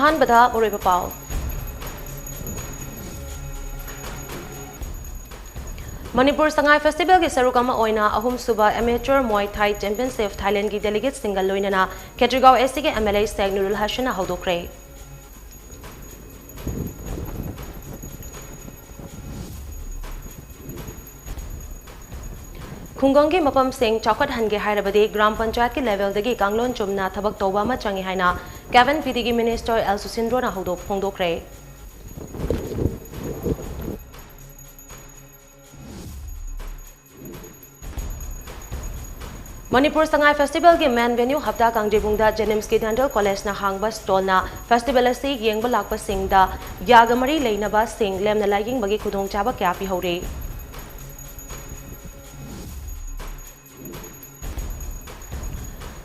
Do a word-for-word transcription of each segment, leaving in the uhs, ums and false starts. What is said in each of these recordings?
ꯑꯍꯥꯟꯕꯗ ꯃꯔꯨꯑꯣꯏꯕ ꯄꯥꯎ꯫ ꯃꯅꯤꯄꯨꯔ ꯁꯉꯥꯏ ꯐꯦꯁꯇꯤꯚꯦꯜꯒꯤ ꯁꯔꯨꯛ ꯑꯃ ꯑꯣꯏꯅ ꯑꯍꯨꯝꯁꯨꯕ ꯑꯦꯃꯦꯆꯣꯔ ꯃꯣꯏ ꯊꯥꯏ ꯆꯦꯝꯄꯤꯌꯟꯁꯤꯞ ꯊꯥꯏꯂꯦꯟꯒꯤ ꯗꯦꯂꯤꯒꯦꯠꯁꯤꯡꯒ ꯂꯣꯏꯅꯅ ꯈꯦꯇ꯭ꯔꯤꯒꯥꯎ ꯑꯦꯁ ꯁꯤꯒꯤ ꯑꯦꯝ ꯑꯦꯜ ꯑꯦ ꯁꯦꯛ ꯅꯨꯔꯨꯜ ꯍꯁꯟꯅ ꯍꯧꯗꯣꯛꯈ꯭ꯔꯦ꯫ ꯈꯨꯡꯒꯪꯒꯤ ꯃꯐꯝꯁꯤꯡ ꯆꯥꯎꯈꯠꯍꯟꯒꯦ ꯍꯥꯏꯔꯕꯗꯤ ꯒ꯭ꯔꯥꯝ ꯄꯟꯆꯥꯌꯠꯀꯤ ꯂꯦꯚꯦꯜꯗꯒꯤ ꯀꯥꯡꯂꯣꯟ ꯆꯨꯝꯅ ꯊꯕꯛ ꯇꯧꯕ ꯑꯃ ꯆꯪꯏ ꯍꯥꯏꯅ cabin ꯄꯤꯗꯤꯒꯤ minister L ꯁꯨꯁꯤꯟꯗ꯭ꯔꯣꯅ ꯍꯧꯗꯣꯛ-, ꯐꯣꯡꯗꯣꯛꯈ꯭ꯔꯦ꯫ Manipur Sangai ꯐꯦꯁꯇꯤꯚꯦꯜꯒꯤ ꯃꯦꯟ ꯚꯦꯅ꯭ꯌꯨ ꯍꯞꯇꯥ ꯀꯥꯡꯖꯩꯕꯨꯡꯗ ꯖꯦꯅꯤꯝꯁꯀꯤ ꯗꯦꯟꯇꯦꯜ ꯀꯣꯂꯦꯖꯅ ꯍꯥꯡꯕ ꯁ꯭ꯇꯣꯜꯅ ꯐꯦꯁꯇꯤꯚꯦꯜ ꯑꯁꯤ ꯌꯦꯡꯕ ꯂꯥꯛꯄꯁꯤꯡꯗ ꯌꯥꯒ ꯃꯔꯤ ꯂꯩꯅꯕꯁꯤꯡ ꯂꯦꯝꯅ ꯂꯥꯏꯌꯦꯡꯕꯒꯤ ꯈꯨꯗꯣꯡꯆꯥꯕ ꯀꯌꯥ ꯄꯤꯍꯧꯔꯤ꯫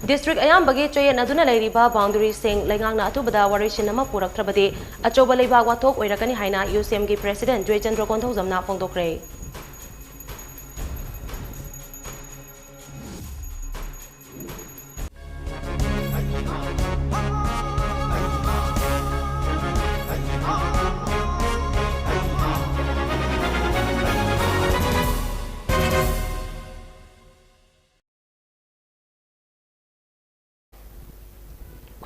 ꯗꯤꯁꯇ꯭ꯔꯤꯛ ꯑꯌꯥꯝꯕꯒꯤ ꯆꯌꯦꯠꯅꯗꯨꯅ ꯂꯩꯔꯤꯕ ꯕꯥꯎꯟꯗꯔꯤꯁꯤꯡ ꯂꯩꯉꯥꯛꯅ ꯑꯊꯨꯕꯗ ꯋꯥꯔꯣꯏꯁꯤꯟ ꯑꯃ ꯄꯨꯔꯛꯇ꯭ꯔꯕꯗꯤ ꯑꯆꯧꯕ ꯂꯩꯕꯥꯛ ꯋꯥꯊꯣꯛ ꯑꯣꯏꯔꯛꯀꯅꯤ ꯍꯥꯏꯅ ꯌꯨ ꯁꯤ ꯑꯦꯝꯒꯤ ꯄ꯭ꯔꯦꯁꯤꯗꯦꯟꯠ ꯖꯣꯏꯆꯟꯗ꯭ꯔ ꯀꯣꯟꯊꯧꯖꯝꯅ ꯐꯣꯡꯗꯣꯛꯈ꯭ꯔꯦ꯫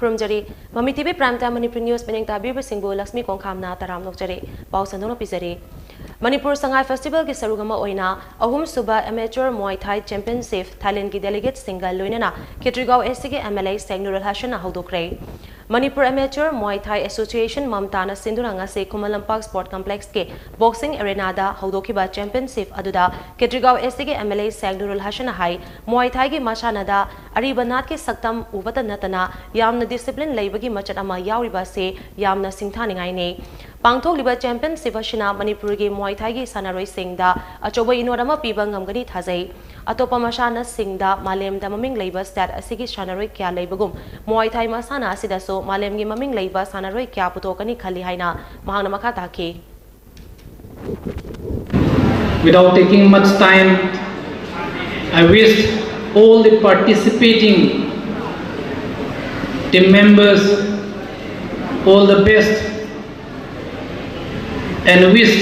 ꯈꯨꯔꯨꯝꯖꯔꯤ꯫ ꯃꯃꯤ T V Prime Time Manipuri News ꯃꯤꯠꯌꯦꯡ ꯇꯥꯕꯤꯕꯁꯤꯡꯕꯨ ꯂꯛꯁꯃꯤ ꯀꯣꯡꯈꯥꯝꯅ ꯇꯔꯥꯝꯅ ꯑꯣꯛꯆꯔꯤ꯫ ꯄꯥꯎ ꯁꯟꯗꯣꯛꯅ ꯄꯤꯖꯔꯤ꯫ ꯃꯅꯤꯄꯨꯔ ꯁꯉꯥꯏ ꯐꯦꯁꯇꯤꯚꯦꯜꯒꯤ ꯁꯔꯨꯛ ꯑꯃ ꯑꯣꯏꯅ ꯑꯍꯨꯝꯁꯨꯕ ꯑꯦꯃꯦꯆꯣꯔ ꯃꯣꯏ ꯊꯥꯏ ꯆꯦꯝꯄꯤꯌꯟꯁꯤꯞ ꯊꯥꯏꯂꯦꯟꯒꯤ ꯗꯦꯂꯤꯒꯦꯠꯁꯤꯡꯒ ꯂꯣꯏꯅꯅ ꯈꯦꯇ꯭ꯔꯤꯒꯥꯎ ꯑꯦꯁ ꯁꯤꯒꯤ ꯑꯦꯝ ꯑꯦꯜ ꯑꯦ ꯁꯦꯛ ꯅꯨꯔꯨꯜ ꯍꯁꯟꯅ ꯍꯧꯗꯣꯛꯈ꯭ꯔꯦ꯫ ꯃꯅꯤꯄꯨꯔ ꯑꯦꯃꯦꯆꯣꯔ ꯃꯣꯏ ꯊꯥꯏ ꯑꯦꯁꯣꯁꯤꯌꯦꯁꯟ ꯃꯝꯇꯥꯅ ꯁꯤꯟꯗꯨꯅ ꯉꯁꯤ Khuman Lampak sport ꯀꯝꯄ꯭ꯂꯦꯛꯁꯀꯤ boxing ꯑꯦꯔꯦꯅꯥꯗ ꯍꯧꯗꯣꯛꯈꯤꯕ championship ꯑꯗꯨꯗ ꯈꯦꯇ꯭ꯔꯤꯒꯥꯎ ꯑꯦꯁ ꯁꯤꯒꯤ ꯑꯦꯝ ꯑꯦꯜ ꯑꯦ ꯁꯦꯛ ꯅꯨꯔꯨꯜ ꯍꯁꯟꯅ ꯍꯥꯏ, ꯃꯣꯏ ꯊꯥꯏꯒꯤ ꯃꯁꯥꯟꯅꯗ ꯑꯔꯤꯕ ꯅꯥꯠꯀꯤ ꯁꯛꯇꯝ ꯎꯕꯇ ꯅꯠꯇꯅ ꯌꯥꯝꯅ ꯗꯤꯁꯤꯄ꯭ꯂꯤꯟ ꯂꯩꯕꯒꯤ ꯃꯆꯠ ꯑꯃ ꯌꯥꯎꯔꯤꯕ ꯑꯁꯤ ꯌꯥꯝꯅ ꯁꯤꯡꯊꯥꯅꯤꯡꯉꯥꯏꯅꯤ꯫ ꯄꯥꯡꯊꯣꯛꯂꯤꯕ ꯆꯦꯝꯄꯤꯌꯟꯁꯤꯞ ꯑꯁꯤꯅ ꯃꯅꯤꯄꯨꯔꯒꯤ ꯃꯣꯏ ꯊꯥꯏꯒꯤ ꯁꯥꯟꯅꯔꯣꯏꯁꯤꯡꯗ ꯑꯆꯧꯕ ꯏꯅꯣꯠ ꯑꯃ ꯄꯤꯕ ꯉꯝꯒꯅꯤ ꯊꯥꯖꯩ꯫ ꯑꯇꯣꯞꯄ ꯃꯁꯥꯟꯅꯁꯤꯡꯗ ꯃꯥꯂꯦꯝꯗ ꯃꯃꯤꯡ ꯂꯩꯕ ꯁ꯭ꯇꯦꯠ ꯑꯁꯤꯒꯤ ꯁꯥꯟꯅꯔꯣꯏ ꯀꯌꯥ ꯂꯩꯕꯒꯨꯝ ꯃꯣꯏ ꯊꯥꯏ ꯃꯁꯥꯟꯅ ꯑꯁꯤꯗꯁꯨ ꯃꯥꯂꯦꯝꯒꯤ ꯃꯃꯤꯡ ꯂꯩꯕ ꯁꯥꯟꯅꯔꯣꯏ ꯀꯌꯥ ꯄꯨꯊꯣꯛꯀꯅꯤ ꯈꯜꯂꯤ ꯍꯥꯏꯅ ꯃꯍꯥꯛꯅ ꯃꯈꯥ ꯇꯥꯈꯤ꯫ Without taking much time, I wish all the participating team members All the best and wish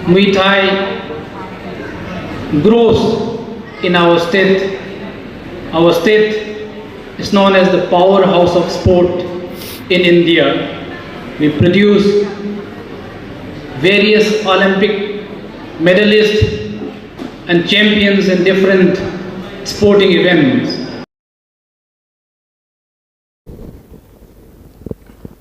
Muay Thai grows in our state. Our state is known as the powerhouse of sport in India. We produce various Olympic medalists and champions in different sporting events.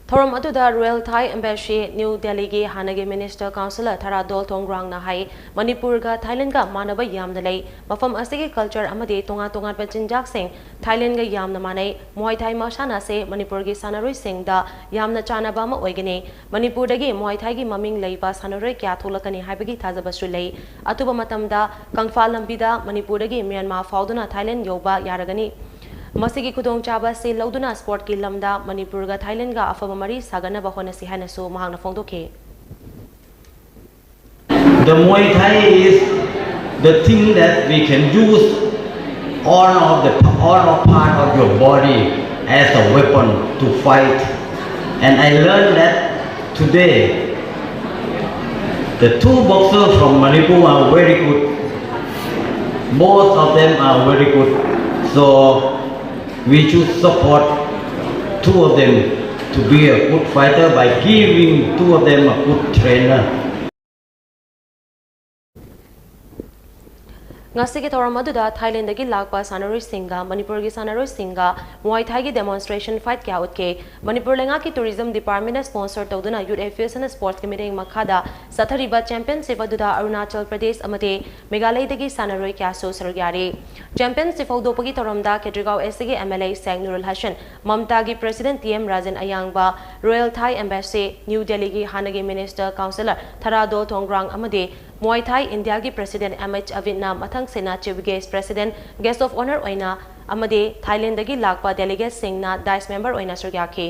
ꯊꯧꯔꯝ ꯑꯗꯨꯗ Royal Thai Embassy, New Delhi ꯒꯤ ꯍꯥꯟꯅꯒꯤ Minister Councillor ꯊꯔꯥꯗꯣꯜ ꯊꯣꯡꯒ꯭ꯔꯥꯡꯅ ꯍꯥꯏ, ꯃꯅꯤꯄꯨꯔꯒ ꯊꯥꯏꯂꯦꯟꯒ ꯃꯥꯟꯅꯕ ꯌꯥꯝꯅ ꯂꯩ꯫ ꯃꯐꯝ ꯑꯁꯤꯒꯤ culture ꯑꯃꯗꯤ ꯇꯣꯉꯥꯟ ꯇꯣꯉꯥꯟꯕ ꯆꯤꯟꯖꯥꯛꯁꯤꯡ ꯊꯥꯏꯂꯦꯟꯒ ꯌꯥꯝꯅ ꯃꯥꯟꯅꯩ꯫ ꯃꯨꯋꯥꯏ ꯊꯥꯏ ꯃꯁꯥꯟꯅ ꯑꯁꯤ ꯃꯅꯤꯄꯨꯔꯒꯤ ꯁꯥꯟꯅꯔꯣꯏꯁꯤꯡꯗ ꯌꯥꯝꯅ ꯆꯥꯟꯅꯕ ꯑꯃ ꯑꯣꯏꯒꯅꯤ꯫ ꯃꯅꯤꯄꯨꯔꯗꯒꯤ ꯃꯨꯋꯥꯏ ꯊꯥꯏꯒꯤ ꯃꯃꯤꯡ ꯂꯩꯕ ꯁꯥꯟꯅꯔꯣꯏ ꯀꯌꯥ ꯊꯣꯛꯂꯛꯀꯅꯤ ꯍꯥꯏꯕꯒꯤ ꯊꯥꯖꯕꯁꯨ ꯂꯩ꯫ ꯑꯊꯨꯕ ꯃꯇꯝꯗ ꯀꯪꯐꯥꯜ ꯂꯝꯕꯤꯗ ꯃꯅꯤꯄꯨꯔꯗꯒꯤ ꯃ꯭ꯌꯥꯟꯃꯥꯔ ꯐꯥꯎꯗꯨꯅ ꯊꯥꯏꯂꯦꯟ ꯌꯧꯕ ꯌꯥꯔꯒꯅꯤ꯫ ꯃꯁꯤꯒꯤ ꯈꯨꯗꯣꯡꯆꯥꯕ ꯑꯁꯤ ꯂꯧꯗꯨꯅ sportꯀꯤ ꯂꯝꯗ ꯃꯅꯤꯄꯨꯔꯒ ꯊꯥꯏꯂꯦꯟꯒ ꯑꯐꯕ ꯃꯔꯤ ꯁꯥꯒꯠꯅꯕ ꯍꯣꯠꯅꯁꯤ ꯍꯥꯏꯅꯁꯨ ꯃꯍꯥꯛꯅ ꯐꯣꯡꯗꯣꯛꯈꯤ꯫ The Muay Thai is the thing that we can use all of the all of part of your body as a weapon to fight. And I learned that today the two boxers from Manipur are very good. Both of them are very good. So we should support two of them to be a good fighter by giving two of them a good trainer. ꯉꯁꯤꯒꯤ ꯊꯧꯔꯝ ꯑꯗꯨꯗ ꯊꯥꯏꯂꯦꯟꯗꯒꯤ ꯂꯥꯛꯄ ꯁꯥꯟꯅꯔꯣꯏꯁꯤꯡꯒ ꯃꯅꯤꯄꯨꯔꯒꯤ ꯁꯥꯟꯅꯔꯣꯏꯁꯤꯡꯒ ꯃꯨꯋꯥꯏ ꯊꯥꯏꯒꯤ demonstration fight ꯀꯌꯥ ꯎꯠꯈꯤ꯫ ꯃꯅꯤꯄꯨꯔ ꯂꯩꯉꯥꯛꯀꯤ tourism department ꯅ sponsor ꯇꯧꯗꯨꯅ Youth Aviation Sports ꯀꯤ ꯃꯤꯠꯌꯦꯡ ꯃꯈꯥꯗ ꯆꯠꯊꯔꯤꯕ championship ꯑꯗꯨꯗ ꯑꯔꯨꯅꯥꯆꯜ ꯄ꯭ꯔꯗꯦꯁ ꯑꯃꯗꯤ ꯃꯦꯘꯥꯂꯌꯗꯒꯤ ꯁꯥꯟꯅꯔꯣꯏ ꯀꯌꯥꯁꯨ ꯁꯔꯨꯛ ꯌꯥꯔꯤ꯫ Championship ꯍꯧꯗꯣꯛꯄꯒꯤ ꯊꯧꯔꯝꯗ ꯈꯦꯇ꯭ꯔꯤꯒꯥꯎ S C ꯒꯤ M L A ꯁꯦꯡ ꯅꯨꯔꯨꯜ Hasan, ꯃꯝꯇꯥꯒꯤ president T M ꯔꯥꯖꯟ ꯑꯌꯥꯡꯕ, Royal Thai Embassy, New Delhi ꯒꯤ ꯍꯥꯟꯅꯒꯤ Minister Councillor ꯊꯔꯥꯗꯣꯜ ꯊꯣꯡꯒ꯭ꯔꯥꯡ ꯑꯃꯗꯤ Muay Thai India ꯒꯤ president M H ꯑꯕꯤꯠꯅ ꯃꯊꯪꯁꯤꯠꯅ chief guest, president, guest of honour ꯑꯣꯏꯅ ꯑꯃꯗꯤ ꯊꯥꯏꯂꯦꯟꯗꯒꯤ ꯂꯥꯛꯄ delegates ꯁꯤꯡꯅ dais member ꯑꯣꯏꯅ ꯁꯔꯨꯛ ꯌꯥꯈꯤ꯫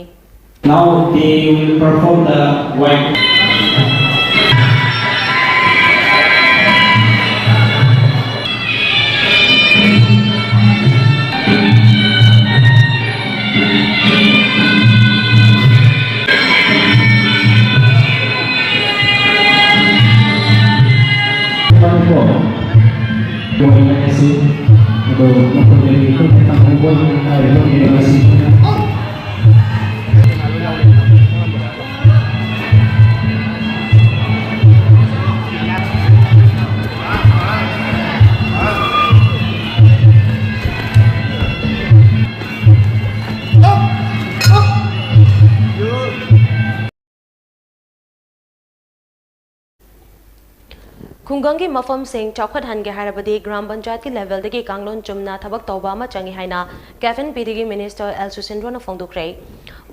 Now they will perform the white. ꯈꯨꯡꯒꯪꯒꯤ ꯃꯐꯝꯁꯤꯡ ꯆꯥꯎꯈꯠꯍꯟꯒꯦ ꯍꯥꯏꯔꯕꯗꯤ ꯒ꯭ꯔꯥꯝ ꯄꯟꯆꯥꯌꯠꯀꯤ ꯂꯦꯚꯦꯜꯗꯒꯤ ꯀꯥꯡꯂꯣꯟ ꯆꯨꯝꯅ ꯊꯕꯛ ꯇꯧꯕ ꯑꯃ ꯆꯪꯏ ꯍꯥꯏꯅ ꯀꯦꯐ ꯑꯦꯟ ꯄꯤ ꯗꯤꯒꯤ ꯃꯤꯅꯤꯁꯇꯔ ꯑꯦꯜ ꯁꯨꯁꯤꯟꯗ꯭ꯔꯣꯅ ꯐꯣꯡꯗꯣꯛꯈ꯭ꯔꯦ꯫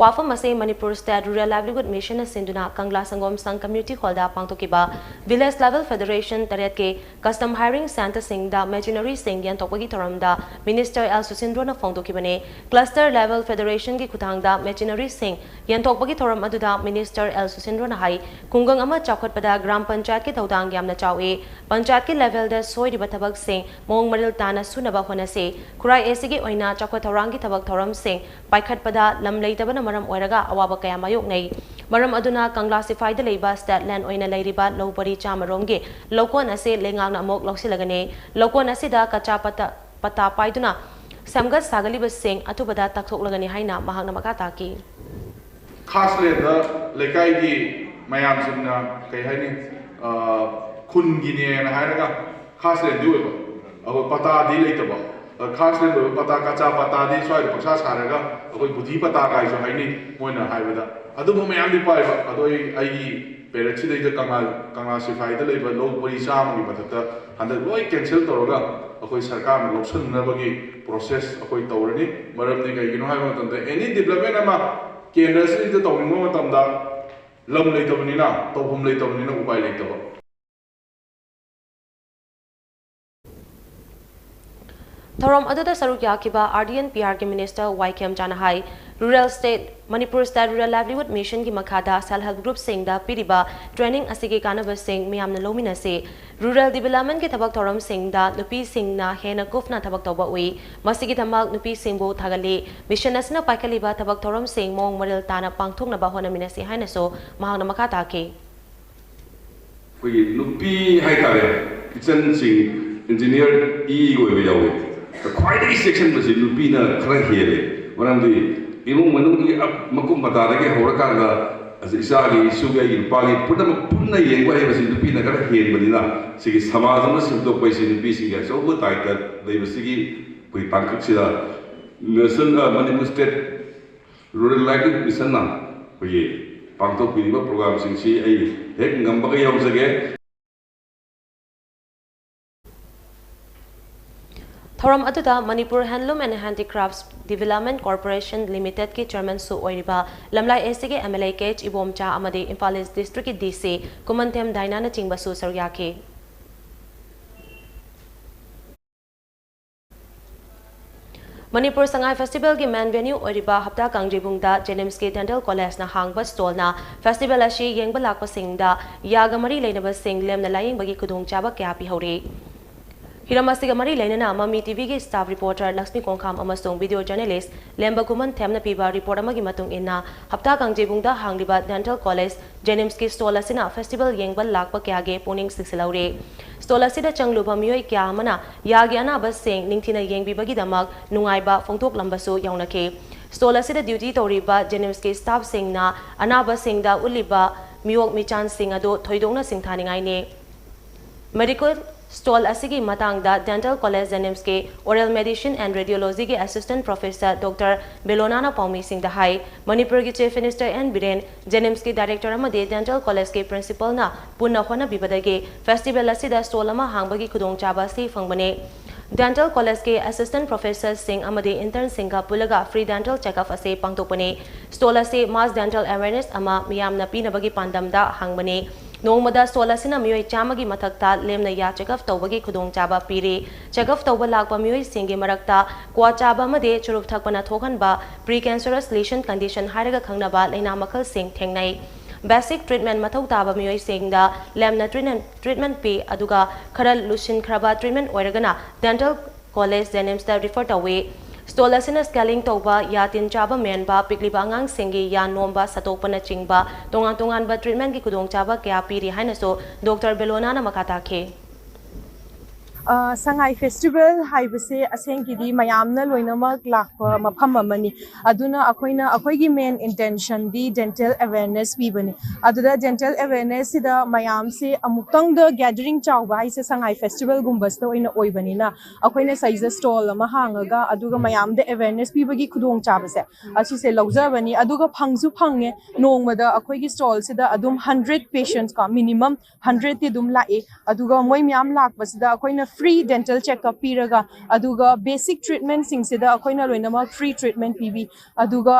ꯋꯥꯐꯝ ꯑꯁꯤ ꯃꯅꯤꯄꯨꯔ ꯁ꯭ꯇꯦꯠ ꯔꯨꯔꯦꯜ ꯂꯥꯏꯚꯂꯤꯍꯨꯗ ꯃꯤꯁꯟꯅ ꯁꯤꯟꯗꯨꯅ ꯀꯪꯂꯥ ꯁꯪꯒꯣꯝ ꯁꯪ ꯀꯝꯃ꯭ꯌꯨꯅꯤꯇꯤ ꯍꯣꯜꯗ ꯄꯥꯡꯊꯣꯛꯈꯤꯕ ꯚꯤꯂꯦꯖ ꯂꯦꯚꯦꯜ ꯐꯦꯗꯔꯦꯁꯟ ꯇꯔꯦꯠꯀꯤ ꯀꯁꯇꯝ ꯍꯥꯏꯌꯔꯤꯡ ꯁꯦꯟꯇꯔꯁꯤꯡꯗ ꯃꯦꯆꯤꯅꯔꯤꯁꯤꯡ ꯌꯦꯟꯊꯣꯛꯄꯒꯤ ꯊꯧꯔꯝꯗ ꯃꯤꯅꯤꯁꯇꯔ ꯑꯦꯜ ꯁꯨꯁꯤꯟꯗ꯭ꯔꯣꯅ ꯐꯣꯡꯗꯣꯛꯈꯤꯕꯅꯤ꯫ ꯀ꯭ꯂꯁꯇꯔ ꯂꯦꯚꯦꯜ ꯐꯦꯗꯔꯦꯁꯟꯒꯤ ꯈꯨꯠꯊꯥꯡꯗ ꯃꯦꯆꯤꯅꯔꯤꯁꯤꯡ ꯌꯦꯟꯊꯣꯛꯄꯒꯤ ꯊꯧꯔꯝ ꯑꯗꯨꯗ ꯃꯤꯅꯤꯁꯇꯔ ꯑꯦꯜ ꯁꯨꯁꯤꯟꯗ꯭ꯔꯣꯅ ꯍꯥꯏ, ꯈꯨꯡꯒꯪ ꯑꯃ ꯆꯥꯎꯈꯠꯄꯗ ꯒ꯭ꯔꯥꯝ ꯄꯟꯆꯥꯌꯠꯀꯤ ꯊꯧꯗꯥꯡ ꯌꯥꯝꯅ ꯆꯥꯎꯏ꯫ ꯄꯟꯆꯥꯌꯠꯀꯤ ꯂꯦꯚꯦꯜꯗ ꯁꯣꯏꯔꯤꯕ ꯊꯕꯛꯁꯤꯡ ꯃꯑꯣꯡ ꯃꯔꯤꯜ ꯇꯥꯅ ꯁꯨꯅꯕ ꯍꯣꯠꯅꯁꯤ꯫ ꯈꯨꯔꯥꯏ ꯑꯦꯁꯤꯒꯤ ꯑꯣꯏꯅ ꯆꯥꯎꯈꯠ ꯊꯧꯔꯥꯡꯒꯤ ꯊꯕꯛ ꯊꯧꯔꯝꯁꯤꯡ ꯄꯥꯏꯈꯠꯄꯗ ꯂꯝ ꯂꯩꯇꯕꯅ ꯃꯔꯝ ꯑꯣꯏꯔꯒ ꯑꯋꯥꯕ ꯀꯌꯥ ꯃꯥꯌꯣꯛꯅꯩ꯫ ꯃꯔꯝ ꯑꯗꯨꯅ ꯀꯪꯂꯥ ꯁꯤꯐꯥꯏꯗ ꯂꯩꯕ ꯁ꯭ꯇꯦꯠ ꯂꯦꯟ ꯑꯣꯏꯅ ꯂꯩꯔꯤꯕ ꯂꯧ ꯄꯔꯤ ꯆꯥꯝꯃ ꯔꯣꯝꯒꯤ ꯂꯧꯀꯣꯟ ꯑꯁꯤ ꯂꯩꯉꯥꯛꯅ ꯑꯃꯨꯛ ꯂꯧꯁꯤꯜꯂꯒꯅꯤ꯫ ꯂꯧꯀꯣꯟ ꯑꯁꯤꯗ ꯀꯆꯥ ꯄꯇꯥ, ꯄꯇꯥ ꯄꯥꯏꯗꯨꯅ ꯁꯦꯝꯒꯠ ꯁꯥꯒꯠꯂꯤꯕꯁꯤꯡ ꯑꯊꯨꯕꯗ ꯇꯥꯛꯊꯣꯛꯂꯒꯅꯤ ꯍꯥꯏꯅ ꯃꯍꯥꯛꯅ ꯃꯈꯥ ꯇꯥꯈꯤ꯫ ꯈꯥꯁꯂꯦꯟꯗ ꯂꯩꯀꯥꯏꯒꯤ ꯃꯌꯥꯝꯁꯤꯡꯅ ꯀꯩ ꯍꯥꯏꯅꯤ, ꯑ, ꯈꯨꯟꯒꯤꯅꯦꯅ ꯍꯥꯏꯔꯒ ꯈꯥꯁꯂꯦꯟꯗꯤ ꯑꯣꯏꯕ, ꯑꯩꯈꯣꯏ ꯄꯇꯥꯗꯤ ꯂꯩꯇꯕ꯫ ꯑ, ꯈꯥꯁꯂꯦꯟ ꯑꯣꯏꯕ ꯄꯇꯥ, ꯀꯆꯥ ꯄꯇꯥꯗꯤ ꯁ꯭ꯋꯥꯏꯗ ꯄꯪꯁꯥ ꯁꯥꯔꯒ ꯑꯩꯈꯣꯏ ꯕꯨꯙꯤ ꯄꯇꯥ ꯀꯥꯏꯁꯨ ꯍꯥꯏꯅꯩ ꯃꯣꯏꯅ ꯍꯥꯏꯕꯗ꯫ ꯑꯗꯨꯝꯕ ꯃꯌꯥꯝꯗꯤ ꯄꯥꯏꯕ꯫ ꯑꯗꯣ ꯑꯩ, ꯑꯩꯒꯤ ꯄꯦꯔꯦꯠꯁꯤꯗꯩꯗ ꯀꯪꯂꯥ, ꯀꯪꯂꯥ ꯁꯤꯐꯥꯏꯗ ꯂꯩꯕ ꯂꯧ ꯄꯔꯤ ꯆꯥꯝꯃꯒꯤ ꯃꯊꯛꯇ ꯍꯟꯗꯛ ꯂꯣꯏ ꯀꯦꯟꯁꯦꯜ ꯇꯧꯔꯒ ꯑꯩꯈꯣꯏ ꯁꯔꯀꯥꯔꯅ ꯂꯧꯁꯤꯟꯅꯕꯒꯤ ꯄ꯭ꯔꯣꯁꯦꯁ ꯑꯩꯈꯣꯏ ꯇꯧꯔꯅꯤ꯫ ꯃꯔꯝꯗꯤ ꯀꯩꯒꯤꯅꯣ ꯍꯥꯏꯕ ꯃꯇꯝꯗ, ꯑꯦꯅꯤ ꯗꯤꯕ꯭ꯂꯞꯃꯦꯟ ꯑꯃ ꯀꯦꯟꯗ꯭ꯔ ꯑꯁꯤꯗ ꯇꯧꯅꯤꯡꯕ ꯃꯇꯝꯗ ꯂꯝ ꯂꯩꯇꯕꯅꯤꯅ, ꯇꯧꯐꯝ ꯂꯩꯇꯕꯅꯤꯅ ꯎꯄꯥꯏ ꯂꯩꯇꯕ꯫ ꯊꯧꯔꯝ ꯑꯗꯨꯗ ꯁꯔꯨꯛ ꯌꯥꯈꯤꯕ ꯑꯥꯔ ꯗꯤ ꯑꯦꯟ ꯄꯤ ꯑꯥꯔꯒꯤ ꯃꯤꯅꯤꯁꯇꯔ ꯋꯥꯏ ꯈꯦꯝꯆꯥꯅ ꯍꯥꯏ, rural state, Manipur state rural livelihood ꯃꯤꯁꯟꯒꯤ ꯃꯈꯥꯗ ꯁꯦꯜꯐ ꯍꯦꯜꯞ ꯒ꯭ꯔꯨꯞꯁꯤꯡꯗ ꯄꯤꯔꯤꯕ ꯇ꯭ꯔꯦꯅꯤꯡ ꯑꯁꯤꯒꯤ ꯀꯥꯟꯅꯕꯁꯤꯡ ꯃꯤꯌꯥꯝꯅ ꯂꯧꯃꯤꯟꯅꯁꯤ꯫ ꯔꯨꯔꯦꯜ ꯗꯤꯚꯦꯂꯞꯃꯦꯟꯠꯀꯤ ꯊꯕꯛ ꯊꯧꯔꯝꯁꯤꯡꯗ ꯅꯨꯄꯤꯁꯤꯡꯅ ꯍꯦꯟꯅ ꯀꯨꯞꯅ ꯊꯕꯛ ꯇꯧꯕ ꯎꯏ꯫ ꯃꯁꯤꯒꯤꯗꯃꯛ ꯅꯨꯄꯤꯁꯤꯡꯕꯨ ꯊꯥꯒꯠꯂꯤ꯫ ꯃꯤꯁꯟ ꯑꯁꯤꯅ ꯄꯥꯏꯈꯠꯂꯤꯕ ꯊꯕꯛ ꯊꯧꯔꯝꯁꯤꯡ ꯃꯑꯣꯡ ꯃꯔꯤꯜ ꯇꯥꯅ ꯄꯥꯡꯊꯣꯛꯅꯕ ꯍꯣꯠꯅꯃꯤꯟꯅꯁꯤ ꯍꯥꯏꯅꯁꯨ ꯃꯍꯥꯛꯅ ꯃꯈꯥ ꯇꯥꯈꯤ꯫ ꯑꯩꯈꯣꯏꯒꯤ ꯅꯨꯄꯤ ꯍꯥꯏꯇꯥꯔꯦ, ꯀꯤꯆꯟꯁꯤꯡ, ꯏꯟꯖꯤꯅꯤꯌꯥꯔ ꯏ ꯑꯣꯏꯕ ꯌꯥꯎꯏ꯫ ꯈ꯭ꯋꯥꯏꯗꯒꯤ ꯆꯦꯛꯁꯤꯟꯕꯁꯤ ꯅꯨꯄꯤꯅ ꯈꯔ ꯍꯦꯜꯂꯤ꯫ ꯃꯔꯝꯗꯤ ꯏꯃꯨꯡ ꯃꯅꯨꯡꯒꯤ ꯑꯞ-, ꯃꯀꯨꯞ ꯃꯇꯥꯗꯒꯤ ꯍꯧꯔꯀꯥꯟꯗ, ꯑꯁꯤ ꯏꯆꯥꯒꯤ, ꯏꯁꯨꯒꯤ, ꯑꯩꯒꯤ ꯅꯨꯄꯥꯒꯤ ꯄꯨꯝꯅꯃꯛ ꯄꯨꯟꯅ ꯌꯦꯡꯕ ꯍꯩꯕꯁꯤ ꯅꯨꯄꯤꯅ ꯈꯔ ꯍꯦꯟꯕꯅꯤꯅ, ꯁꯤꯒꯤ ꯁꯃꯥꯖ ꯑꯃ ꯁꯦꯝꯗꯣꯛꯄ ꯍꯥꯏꯁꯤ ꯅꯨꯄꯤꯁꯤꯡꯒꯤ ꯑꯆꯧꯕ ꯗꯥꯏꯇ ꯂꯩꯕꯁꯤꯒꯤ ꯑꯩꯈꯣꯏ ꯇꯥꯡꯀꯛꯁꯤꯗ ꯅꯦꯁꯅꯦꯜ, ꯑ, ꯃꯅꯤꯄꯨꯔ ꯁ꯭ꯇꯦꯠ ꯔꯨꯔꯦꯜ ꯂꯥꯏꯚꯂꯤꯍꯨꯗ ꯃꯤꯁꯟꯅ ꯑꯩꯈꯣꯏꯒꯤ ꯄꯥꯡꯊꯣꯛꯄꯤꯔꯤꯕ ꯄ꯭ꯔꯣꯒ꯭ꯔꯥꯝꯁꯤꯡꯁꯤ ꯑꯩ ꯍꯦꯛ ꯉꯝꯕꯒ ꯌꯥꯎꯖꯒꯦ꯫ ꯊꯧꯔꯝ ꯑꯗꯨꯗ Manipur Handloom and Handicrafts Development Corporation Limited ꯀꯤ chairman ꯁꯨ ꯑꯣꯏꯔꯤꯕ ꯂꯝꯂꯥꯏ A C ꯒꯤ M L A K H Ibomcha ꯑꯃꯗꯤ ꯏꯝꯐꯥꯜ ꯏꯁ district ꯀꯤ D C ꯀꯨꯃꯟꯊꯦꯝ ꯗꯥꯏꯅꯥꯅꯆꯤꯡꯕꯁꯨ ꯁꯔꯨꯛ ꯌꯥꯈꯤ꯫ ꯃꯅꯤꯄꯨꯔ ꯁꯉꯥꯏ festival ꯒꯤ main venue ꯑꯣꯏꯔꯤꯕ ꯍꯞꯇꯥ ꯀꯥꯡꯖꯩꯕꯨꯡꯗ JNIMS ꯀꯤ dental college ꯅ ꯍꯥꯡꯕ stall ꯅ festival ꯑꯁꯤ ꯌꯦꯡꯕ ꯂꯥꯛꯄꯁꯤꯡꯗ ꯌꯥꯒ ꯃꯔꯤ ꯂꯩꯅꯕꯁꯤꯡ ꯂꯦꯝꯅ ꯂꯥꯌꯦꯡꯕꯒꯤ ꯈꯨꯗꯣꯡꯆꯥꯕ ꯀꯌꯥ ꯄꯤꯍꯧꯔꯤ꯫ ꯍꯤꯔꯝ ꯑꯁꯤꯒ ꯃꯔꯤ ꯂꯩꯅꯅ ꯃꯃꯤ T V ꯒꯤ staff reporter ꯂꯛꯁꯃꯤ ꯀꯣꯡꯈꯥꯝ ꯑꯃꯁꯨꯡ video journalist ꯂꯦꯝꯕ ꯀꯨꯃꯟꯊꯦꯝꯅ ꯄꯤꯕ report ꯑꯃꯒꯤ ꯃꯇꯨꯡ ꯏꯟꯅ, ꯍꯞꯇꯥ ꯀꯥꯡꯖꯩꯕꯨꯡꯗ ꯍꯥꯡꯂꯤꯕ dental college JNIMS ꯀꯤ stall ꯑꯁꯤꯅ festival ꯌꯦꯡꯕ ꯂꯥꯛꯄ ꯀꯌꯥꯒꯤ ꯄꯨꯛꯅꯤꯡ ꯆꯤꯡꯁꯤꯜꯍꯧꯔꯤ꯫ Stall ꯑꯁꯤꯗ ꯆꯪꯂꯨꯕ ꯃꯤꯑꯣꯏ ꯀꯌꯥ ꯑꯃꯅ ꯌꯥꯒꯤ ꯑꯅꯥꯕꯁꯤꯡ ꯅꯤꯡꯊꯤꯅ ꯌꯦꯡꯕꯤꯕꯒꯤꯗꯃꯛ ꯅꯨꯡꯉꯥꯏꯕ ꯐꯣꯡꯗꯣꯛꯂꯝꯕꯁꯨ ꯌꯥꯎꯅꯈꯤ꯫ Stall ꯑꯁꯤꯗ duty ꯇꯧꯔꯤꯕ JNIMS ꯀꯤ staff ꯁꯤꯡꯅ ꯑꯅꯥꯕꯁꯤꯡꯗ ꯎꯠꯂꯤꯕ ꯃꯤꯑꯣꯛ ꯃꯤꯆꯥꯟꯁꯤꯡ ꯑꯗꯨ ꯊꯣꯏꯗꯣꯛꯅ ꯁꯤꯡꯊꯥꯅꯤꯡꯉꯥꯏꯅꯤ꯫ Medical stall ꯑꯁꯤꯒꯤ ꯃꯇꯥꯡꯗ Dental College JNIMS ꯀꯤ Oral Medicine and Radiology ꯒꯤ Assistant Professor Doctor ꯕꯦꯂꯣꯅꯥꯅ ꯄꯥꯎꯃꯤꯁꯤꯡꯗ ꯍꯥꯏ꯫ ꯃꯅꯤꯄꯨꯔꯒꯤ Chief Minister N Biren, JNIMS ꯀꯤ director ꯑꯃꯗꯤ Dental College ꯀꯤ principal ꯅ ꯄꯨꯟꯅ ꯍꯣꯠꯅꯕꯤꯕꯗꯒꯤ festival ꯑꯁꯤꯗ stall ꯑꯃ ꯍꯥꯡꯕꯒꯤ ꯈꯨꯗꯣꯡꯆꯥꯕ ꯑꯁꯤ ꯐꯪꯕꯅꯤ꯫ Dental College ꯀꯤ Assistant Professor ꯁꯤꯡ ꯑꯃꯗꯤ intern ꯁꯤꯡꯒ ꯄꯨꯜꯂꯒ free dental checkup ꯑꯁꯤ ꯄꯥꯡꯊꯣꯛꯄꯅꯤ꯫ Stall ꯑꯁꯤ mass dental awareness ꯑꯃ ꯃꯤꯌꯥꯝꯅ ꯄꯤꯅꯕꯒꯤ ꯄꯥꯟꯗꯝꯗ ꯍꯥꯡꯕꯅꯤ꯫ ꯅꯣꯡꯃꯗ stall ꯑꯁꯤꯅ ꯃꯤꯑꯣꯏ ꯆꯥꯝꯃꯒꯤ ꯃꯊꯛꯇ ꯂꯦꯝꯅ ꯌꯥ checkup ꯇꯧꯕꯒꯤ ꯈꯨꯗꯣꯡꯆꯥꯕ ꯄꯤꯔꯤ꯫ Checkup ꯇꯧꯕ ꯂꯥꯛꯄ ꯃꯤꯑꯣꯏꯁꯤꯡꯒꯤ ꯃꯔꯛꯇ ꯀ꯭ꯋꯥ ꯆꯥꯕ ꯑꯃꯗꯤ ꯆꯨꯔꯨꯞ ꯊꯛꯄꯅ ꯊꯣꯛꯍꯟꯕ precancerous lesion condition ꯍꯥꯏꯔꯒ ꯈꯪꯅꯕ ꯂꯩꯅꯥ ꯃꯈꯜꯁꯤꯡ ꯊꯦꯡꯅꯩ꯫ Basic treatment ꯃꯊꯧ ꯇꯥꯕ ꯃꯤꯑꯣꯏꯁꯤꯡꯗ ꯂꯦꯝꯅ treatment, treatment ꯄꯤ, ꯑꯗꯨꯒ ꯈꯔ ꯂꯨꯁꯤꯟꯈ꯭ꯔꯕ treatment ꯑꯣꯏꯔꯒꯅ Dental College JNIMS ꯇ refer ꯇꯧꯏ꯫ Stall ꯑꯁꯤꯅ swelling ꯇꯧꯕ, ꯌꯥ ꯇꯤꯟ ꯆꯥꯕ ꯃꯦꯟꯕ, ꯄꯤꯛꯂꯤꯕ ꯑꯉꯥꯡꯁꯤꯡꯒꯤ ꯌꯥ ꯅꯣꯝꯕ, ꯁꯠꯇꯣꯛꯄꯅꯆꯤꯡꯕ ꯇꯣꯉꯥꯟ ꯇꯣꯉꯥꯟꯕ treatment ꯀꯤ ꯈꯨꯗꯣꯡꯆꯥꯕ ꯀꯌꯥ ꯄꯤꯔꯤ ꯍꯥꯏꯅꯁꯨ Doctor ꯕꯦꯂꯣꯅꯥꯅ ꯃꯈꯥ ꯇꯥꯈꯤ꯫ ꯑ, ꯁꯉꯥꯏ festival ꯍꯥꯏꯕꯁꯦ ꯑꯁꯦꯡꯒꯤꯗꯤ ꯃꯌꯥꯝꯅ ꯂꯣꯏꯅꯃꯛ ꯂꯥꯛꯄ ꯃꯐꯝ ꯑꯃꯅꯤ꯫ ꯑꯗꯨꯅ ꯑꯩꯈꯣꯏꯅ, ꯑꯩꯈꯣꯏꯒꯤ main intention ꯗꯤ dental awareness ꯄꯤꯕꯅꯤ꯫ ꯑꯗꯨꯗ dental awareness ꯁꯤꯗ ꯃꯌꯥꯝꯁꯦ ꯑꯃꯨꯛꯇꯪꯗ gathering ꯆꯥꯎꯕ ꯍꯥꯏꯁꯦ ꯁꯉꯥꯏ festival ꯒꯨꯝꯕꯁꯤꯗ ꯑꯣꯏꯅ ꯑꯣꯏꯕꯅꯤꯅ, ꯑꯩꯈꯣꯏꯅ ꯁꯤꯗ stall ꯑꯃ ꯍꯥꯡꯉꯒ ꯑꯗꯨꯒ ꯃꯌꯥꯝꯗ awareness ꯄꯤꯕꯒꯤ ꯈꯨꯗꯣꯡꯆꯥꯕꯁꯦ ꯑꯁꯤꯁꯦ ꯂꯧꯖꯕꯅꯤ꯫ ꯑꯗꯨꯒ ꯐꯪꯁꯨ ꯐꯪꯉꯦ꯫ ꯅꯣꯡꯃꯗ ꯑꯩꯈꯣꯏꯒꯤ stall ꯁꯤꯗ ꯑꯗꯨꯝ hundred patients ꯀꯣ, minimum hundred ꯇꯤ ꯑꯗꯨꯝ ꯂꯥꯛꯏ꯫ ꯑꯗꯨꯒ ꯃꯣꯏ ꯃꯌꯥꯝ ꯂꯥꯛꯄꯁꯤꯗ ꯑꯩꯈꯣꯏꯅ free dental checkup ꯄꯤꯔꯒ, ꯑꯗꯨꯒ basic treatmentꯁꯤꯡꯁꯤꯗ ꯑꯩꯈꯣꯏꯅ ꯂꯣꯏꯅꯃꯛ free treatment ꯄꯤꯕꯤ꯫ ꯑꯗꯨꯒ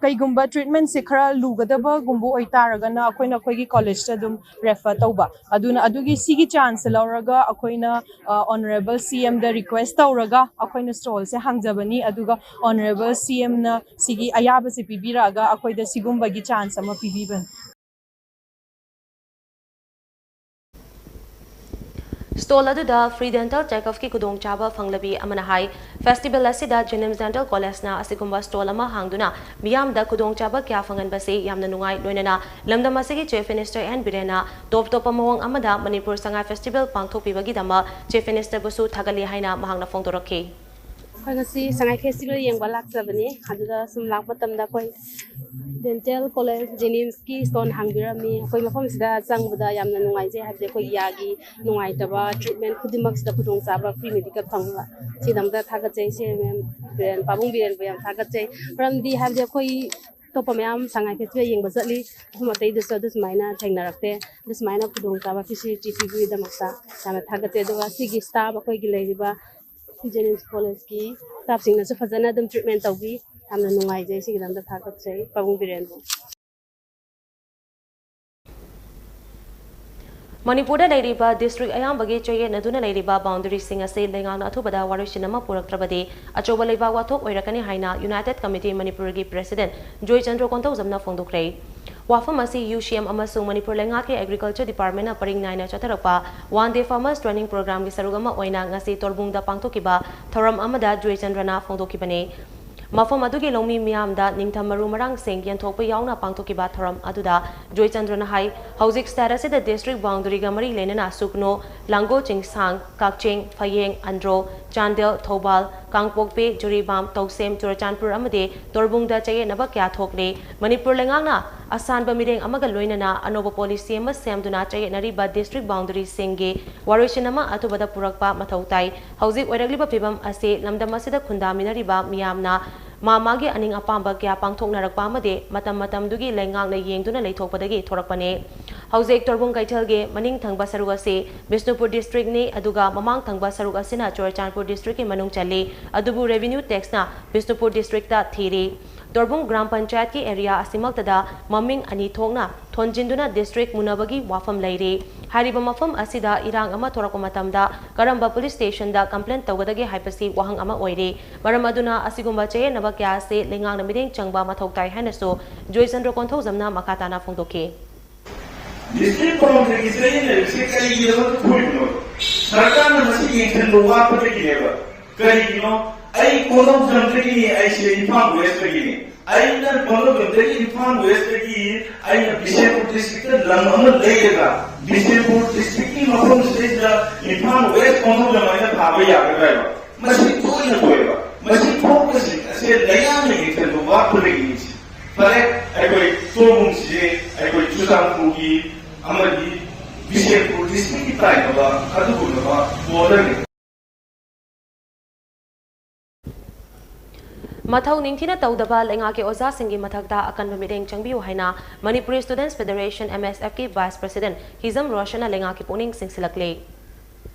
ꯀꯩꯒꯨꯝꯕ treatmentꯁꯦ ꯈꯔ ꯂꯨꯒꯗꯕꯒꯨꯝꯕ ꯑꯣꯏꯇꯥꯔꯒꯅ ꯑꯩꯈꯣꯏꯅ ꯑꯩꯈꯣꯏꯒꯤ collegeꯇ ꯑꯗꯨꯝ refer ꯇꯧꯕ꯫ ꯑꯗꯨꯅ ꯑꯗꯨꯒꯤ ꯁꯤꯒꯤ chanceꯁꯦ ꯂꯧꯔꯒ ꯑꯩꯈꯣꯏꯅ Honourable CMꯗ request ꯇꯧꯔꯒ ꯑꯩꯈꯣꯏꯅ stallꯁꯦ ꯍꯥꯡꯖꯕꯅꯤ꯫ ꯑꯗꯨꯒ Honourable CMꯅ ꯁꯤꯒꯤ ꯑꯌꯥꯕꯁꯦ ꯄꯤꯕꯤꯔꯛꯑꯒ ꯑꯩꯈꯣꯏꯗ ꯁꯤꯒꯨꯝꯕꯒꯤ chance ꯑꯃ ꯄꯤꯕꯤꯕꯅꯤ꯫ Stall ꯑꯗꯨꯗ free dental checkupꯀꯤ ꯈꯨꯗꯣꯡꯆꯥꯕ ꯐꯪꯂꯕꯤ ꯑꯃꯅ ꯍꯥꯏ, festival ꯑꯁꯤꯗ JNIMS Dental Collegeꯅ ꯑꯁꯤꯒꯨꯝꯕ stall ꯑꯃ ꯍꯥꯡꯗꯨꯅ ꯃꯤꯌꯥꯝꯗ ꯈꯨꯗꯣꯡꯆꯥꯕ ꯀꯌꯥ ꯐꯪꯍꯟꯕꯁꯤ ꯌꯥꯝꯅ ꯅꯨꯡꯉꯥꯏ, ꯂꯣꯏꯅꯅ ꯂꯝꯗꯝ ꯑꯁꯤꯒꯤ Chief Minister N ꯕꯤꯔꯦꯟꯅ ꯇꯣꯞ ꯇꯣꯞꯄ ꯃꯑꯣꯡ ꯑꯃꯗ ꯃꯅꯤꯄꯨꯔ ꯁꯉꯥꯏ festival ꯄꯥꯡꯊꯣꯛꯄꯤꯕꯒꯤꯗꯃꯛ Chief Ministerꯕꯨꯁꯨ ꯊꯥꯒꯠꯂꯤ ꯍꯥꯏꯅ ꯃꯍꯥꯛꯅ ꯐꯣꯡꯗꯣꯔꯛꯈꯤ꯫ ꯑꯩꯈꯣꯏ ꯉꯁꯤ ꯁꯉꯥꯏ festival ꯌꯦꯡꯕ ꯂꯥꯛꯆꯕꯅꯤ꯫ ꯑꯗꯨꯗ ꯁꯨꯝ ꯂꯥꯛꯄ ꯃꯇꯝꯗ ꯑꯩꯈꯣꯏ Dental College JNIMSꯀꯤ stall ꯍꯥꯡꯕꯤꯔꯝꯃꯤ꯫ ꯑꯩꯈꯣꯏ ꯃꯐꯝꯁꯤꯗ ꯆꯪꯕꯗ ꯌꯥꯝꯅ ꯅꯨꯡꯉꯥꯏꯖꯩ, ꯍꯥꯏꯕꯗꯤ ꯑꯩꯈꯣꯏ ꯌꯥꯒꯤ ꯅꯨꯡꯉꯥꯏꯇꯕ treatment ꯈꯨꯗꯤꯡꯃꯛꯁꯤꯗ ꯈꯨꯗꯣꯡꯆꯥꯕ free medical ꯐꯪꯕ, ꯁꯤꯒꯤꯗꯃꯛꯇ ꯊꯥꯒꯠꯆꯩ꯫ ꯁꯤ ꯃꯦꯝ ꯕꯤꯔꯦꯟ, ꯄꯥꯕꯨꯡ ꯕꯤꯔꯦꯟꯕꯨ ꯌꯥꯝ ꯊꯥꯒꯠꯆꯩ꯫ ꯃꯔꯝꯗꯤ ꯍꯥꯏꯕꯗꯤ ꯑꯩꯈꯣꯏ ꯑꯇꯣꯞꯄ ꯃꯌꯥꯝ ꯁꯉꯥꯏ festival ꯌꯦꯡꯕ ꯆꯠꯂꯤ, ꯃꯐꯝ ꯑꯇꯩꯗꯁꯨ ꯑꯗꯨ ꯁꯨꯃꯥꯏꯅ ꯊꯦꯡꯅꯔꯛꯇꯦ꯫ ꯑꯗꯨ ꯁꯨꯃꯥꯏꯅ ꯈꯨꯗꯣꯡꯆꯥꯕ facility ꯄꯤꯕꯒꯤꯗꯃꯛꯇ ꯌꯥꯝꯅ ꯊꯥꯒꯠꯆꯩ꯫ ꯑꯗꯨꯒ ꯁꯤꯒꯤ staff, ꯑꯩꯈꯣꯏꯒꯤ ꯂꯩꯔꯤꯕ JNIMS Collegeꯀꯤ staffꯁꯤꯡꯅꯁꯨ ꯐꯖꯅ ꯑꯗꯨꯝ treatment ꯇꯧꯕꯤ꯫ ꯌꯥꯝꯅ ꯅꯨꯡꯉꯥꯏꯖꯩ꯫ ꯁꯤꯒꯤꯗꯃꯛꯇ ꯊꯥꯒꯠꯆꯩ ꯄꯥꯕꯨꯡ ꯕꯤꯔꯦꯟꯕꯨ꯫ ꯃꯅꯤꯄꯨꯔꯗ ꯂꯩꯔꯤꯕ district ꯑꯌꯥꯝꯕꯒꯤ ꯆꯌꯦꯠꯅꯗꯨꯅ ꯂꯩꯔꯤꯕ boundaryꯁꯤꯡ ꯑꯁꯤ ꯂꯩꯉꯥꯛꯅ ꯑꯊꯨꯕꯗ ꯋꯥꯔꯣꯏꯁꯤꯟ ꯑꯃ ꯄꯨꯔꯛꯇ꯭ꯔꯕꯗꯤ ꯑꯆꯧꯕ ꯂꯩꯕꯥꯛ ꯋꯥꯊꯣꯛ ꯑꯣꯏꯔꯛꯀꯅꯤ ꯍꯥꯏꯅ United Committee ꯃꯅꯤꯄꯨꯔꯒꯤ President ꯖꯣꯏꯆꯟꯗ꯭ꯔ ꯀꯣꯟꯊꯧꯖꯝꯅ ꯐꯣꯡꯗꯣꯛꯈ꯭ꯔꯦ꯫ ꯋꯥꯐꯝ ꯑꯁꯤ UCM ꯑꯃꯁꯨꯡ ꯃꯅꯤꯄꯨꯔ ꯂꯩꯉꯥꯛꯀꯤ Agriculture Departmentꯅ ꯄꯔꯤꯡ ꯅꯥꯏꯅ ꯆꯠꯊꯔꯛꯄ One Day Farmers Training Programꯒꯤ ꯁꯔꯨꯛ ꯑꯃ ꯑꯣꯏꯅ ꯉꯁꯤ ꯇꯣꯔꯕꯨꯡꯗ ꯄꯥꯡꯊꯣꯛꯈꯤꯕ ꯊꯧꯔꯝ ꯑꯃꯗ ꯖꯣꯏꯆꯟꯗ꯭ꯔꯅ ꯐꯣꯡꯗꯣꯛꯈꯤꯕꯅꯤ꯫ ꯃꯐꯝ ꯑꯗꯨꯒꯤ ꯂꯧꯃꯤ ꯃꯤꯌꯥꯝꯗ ꯅꯤꯡꯊꯝ ꯃꯔꯨ ꯃꯔꯥꯡꯁꯤꯡ ꯌꯦꯟꯊꯣꯛꯄ ꯌꯥꯎꯅ ꯄꯥꯡꯊꯣꯛꯈꯤꯕ ꯊꯧꯔꯝ ꯑꯗꯨꯗ ꯖꯣꯏꯆꯟꯗ꯭ꯔꯅ ꯍꯥꯏ, ꯍꯧꯖꯤꯛ state ꯑꯁꯤꯗ district boundaryꯒ ꯃꯔꯤ ꯂꯩꯅꯅ ꯁꯨꯛꯅꯣ, ꯂꯥꯡꯒꯣꯜ ꯆꯤꯡꯁꯥꯡ, ꯀꯛꯆꯤꯡ, ꯐꯌꯦꯡ, ꯑꯟꯗ꯭ꯔꯣ, ꯆꯥꯟꯗꯦꯜ, ꯊꯧꯕꯥꯜ, ꯀꯥꯡꯄꯣꯛꯄꯤ, ꯖꯤꯔꯤꯕꯥꯝ, ꯇꯧꯁꯦꯝ, ꯆꯨꯔꯆꯥꯟꯄꯨꯔ ꯑꯃꯗꯤ ꯇꯣꯔꯕꯨꯡꯗ ꯆꯌꯦꯠꯅꯕ ꯀꯌꯥ ꯊꯣꯛꯂꯤ꯫ ꯃꯅꯤꯄꯨꯔ ꯂꯩꯉꯥꯛꯅ ꯑꯁꯥꯟꯕ ꯃꯤꯔꯦꯡ ꯑꯃꯒ ꯂꯣꯏꯅꯅ ꯑꯅꯧꯕ policy ꯑꯃ ꯁꯦꯝꯗꯨꯅ ꯆꯌꯦꯠꯅꯔꯤꯕ district boundaryꯁꯤꯡꯒꯤ ꯋꯥꯔꯣꯏꯁꯤꯟ ꯑꯃ ꯑꯊꯨꯕꯗ ꯄꯨꯔꯛꯄ ꯃꯊꯧ ꯇꯥꯏ꯫ ꯍꯧꯖꯤꯛ ꯑꯣꯏꯔꯛꯂꯤꯕ ꯐꯤꯕꯝ ꯑꯁꯤ ꯂꯝꯗꯝ ꯑꯁꯤꯗ ꯈꯨꯟꯗꯥꯃꯤꯟꯅꯔꯤꯕ ꯃꯤꯌꯥꯝꯅ ꯃꯥ ꯃꯥꯒꯤ ꯑꯅꯤꯡ ꯑꯄꯥꯝꯕ ꯀꯌꯥ ꯄꯥꯡꯊꯣꯛꯅꯔꯛꯄ ꯑꯃꯗꯤ ꯃꯇꯝ ꯃꯇꯝꯗꯨꯒꯤ ꯂꯩꯉꯥꯛꯅ ꯌꯦꯡꯗꯨꯅ ꯂꯩꯊꯣꯛꯄꯗꯒꯤ ꯊꯣꯔꯛꯄꯅꯤ꯫ ꯍꯧꯖꯤꯛ ꯇꯣꯔꯕꯨꯡ ꯀꯩꯊꯦꯜꯒꯤ ꯃꯅꯤꯡ ꯊꯪꯕ ꯁꯔꯨꯛ ꯑꯁꯤ ꯕꯤꯁꯅꯨꯄꯨꯔ districtꯅꯤ, ꯑꯗꯨꯒ ꯃꯃꯥꯡ ꯊꯪꯕ ꯁꯔꯨꯛ ꯑꯁꯤꯅ ꯆꯨꯔꯆꯥꯟꯄꯨꯔ districtꯀꯤ ꯃꯅꯨꯡ ꯆꯜꯂꯤ꯫ ꯑꯗꯨꯕꯨ revenue taxꯅ ꯕꯤꯁꯅꯨꯄꯨꯔ districtꯇ ꯊꯤꯔꯤ꯫ ꯇꯣꯔꯕꯨꯡ ꯒ꯭ꯔꯥꯝ ꯄꯟꯆꯥꯌꯠꯀꯤ area ꯑꯁꯤꯃꯛꯇꯗ ꯃꯃꯤꯡ ꯑꯅꯤ ꯊꯣꯛꯅ ꯊꯣꯟꯖꯤꯟꯗꯨꯅ district ꯃꯨꯟꯅꯕꯒꯤ ꯋꯥꯐꯝ ꯂꯩꯔꯤ꯫ ꯍꯥꯏꯔꯤꯕ ꯃꯐꯝ ꯑꯁꯤꯗ ꯏꯔꯥꯡ ꯑꯃ ꯊꯣꯔꯛꯄ ꯃꯇꯝꯗ ꯀꯔꯝꯕ police stationꯗ complaint ꯇꯧꯒꯗꯒꯦ ꯍꯥꯏꯕꯁꯤ ꯋꯥꯍꯪ ꯑꯃ ꯑꯣꯏꯔꯤ꯫ ꯃꯔꯝ ꯑꯗꯨꯅ ꯑꯁꯤꯒꯨꯝꯕ ꯆꯌꯦꯠꯅꯕ ꯀꯌꯥ ꯑꯁꯤ ꯂꯩꯉꯥꯛꯅ ꯃꯤꯠꯌꯦꯡ ꯆꯪꯕ ꯃꯊꯧ ꯇꯥꯏ ꯍꯥꯏꯅꯁꯨ ꯖꯣꯏꯆꯟꯗ꯭ꯔ ꯀꯣꯟꯊꯧꯖꯝꯅ ꯃꯈꯥ ꯇꯥꯅ ꯐꯣꯡꯗꯣꯛꯈꯤ꯫ District boundaryꯒꯤ ꯆꯌꯦꯠꯅꯔꯤꯕꯁꯦ ꯀꯔꯤꯒꯤꯗꯃꯛꯇ ꯊꯣꯛꯏꯕꯅꯣ? ꯁꯔꯀꯥꯔꯅ ꯃꯁꯤ ꯌꯦꯡꯁꯤꯟꯕ ꯋꯥꯠꯄꯗꯒꯤꯅꯦꯕ꯫ ꯀꯔꯤꯒꯤꯅꯣ? ꯑꯩ ꯀꯣꯟꯊꯧꯖꯝꯗꯒꯤꯅꯤ, ꯑꯩꯁꯦ ꯏꯝꯐꯥꯜ Westꯇꯒꯤꯅꯤ꯫ ꯑꯩꯅ ꯀꯣꯟꯊꯧꯖꯝꯗꯒꯤ, ꯏꯝꯐꯥꯜ Westꯇꯒꯤ ꯑꯩꯅ ꯕꯤꯁꯦꯝꯄꯨꯔ districtꯇ ꯂꯝ ꯑꯃ ꯂꯩꯔꯒ ꯕꯤꯁꯦꯝꯄꯨꯔ districtꯀꯤ ꯃꯐꯝꯁꯤꯗꯩꯁꯤꯗ ꯏꯝꯐꯥꯜ West ꯀꯣꯟꯊꯧꯖꯝ ꯍꯥꯏꯅ ꯊꯥꯕ ꯌꯥꯒꯗ꯭ꯔꯥ ꯍꯥꯏꯕ? ꯃꯁꯤ ꯇꯣꯏꯅ ꯊꯣꯛꯑꯦꯕ꯫ ꯃꯁꯤ ꯊꯣꯛꯄꯁꯤꯡ ꯑꯁꯦ ꯂꯩꯉꯥꯛꯅ ꯌꯦꯡꯁꯤꯟꯕ ꯋꯥꯠꯄꯗꯒꯤꯅꯤ꯫ ꯐꯔꯦ, ꯑꯩꯈꯣꯏ ꯇꯣꯔꯕꯨꯡꯁꯤꯁꯦ ꯑꯩꯈꯣꯏ ꯆꯨꯔꯆꯥꯟꯄꯨꯔꯒꯤ ꯑꯃꯗꯤ ꯕꯤꯁꯦꯝꯄꯨꯔ districtꯀꯤ ꯇꯥꯏꯅꯕ ꯑꯗꯨꯒꯨꯝꯂꯕ borderꯅꯤ꯫ ꯃꯊꯧ ꯅꯤꯡꯊꯤꯅ ꯇꯧꯗꯕ ꯂꯩꯉꯥꯛꯀꯤ ꯑꯣꯖꯥꯁꯤꯡꯒꯤ ꯃꯊꯛꯇ ꯑꯀꯟꯕ ꯃꯤꯠꯌꯦꯡ ꯆꯪꯕꯤꯌꯨ ꯍꯥꯏꯅ Manipuri Students Federation, MSFꯀꯤ vice president ꯍꯤꯖꯝ ꯔꯣꯁꯟꯅ ꯂꯩꯉꯥꯛꯀꯤ ꯄꯨꯛꯅꯤꯡ ꯆꯤꯡꯁꯤꯜꯂꯛꯂꯤ꯫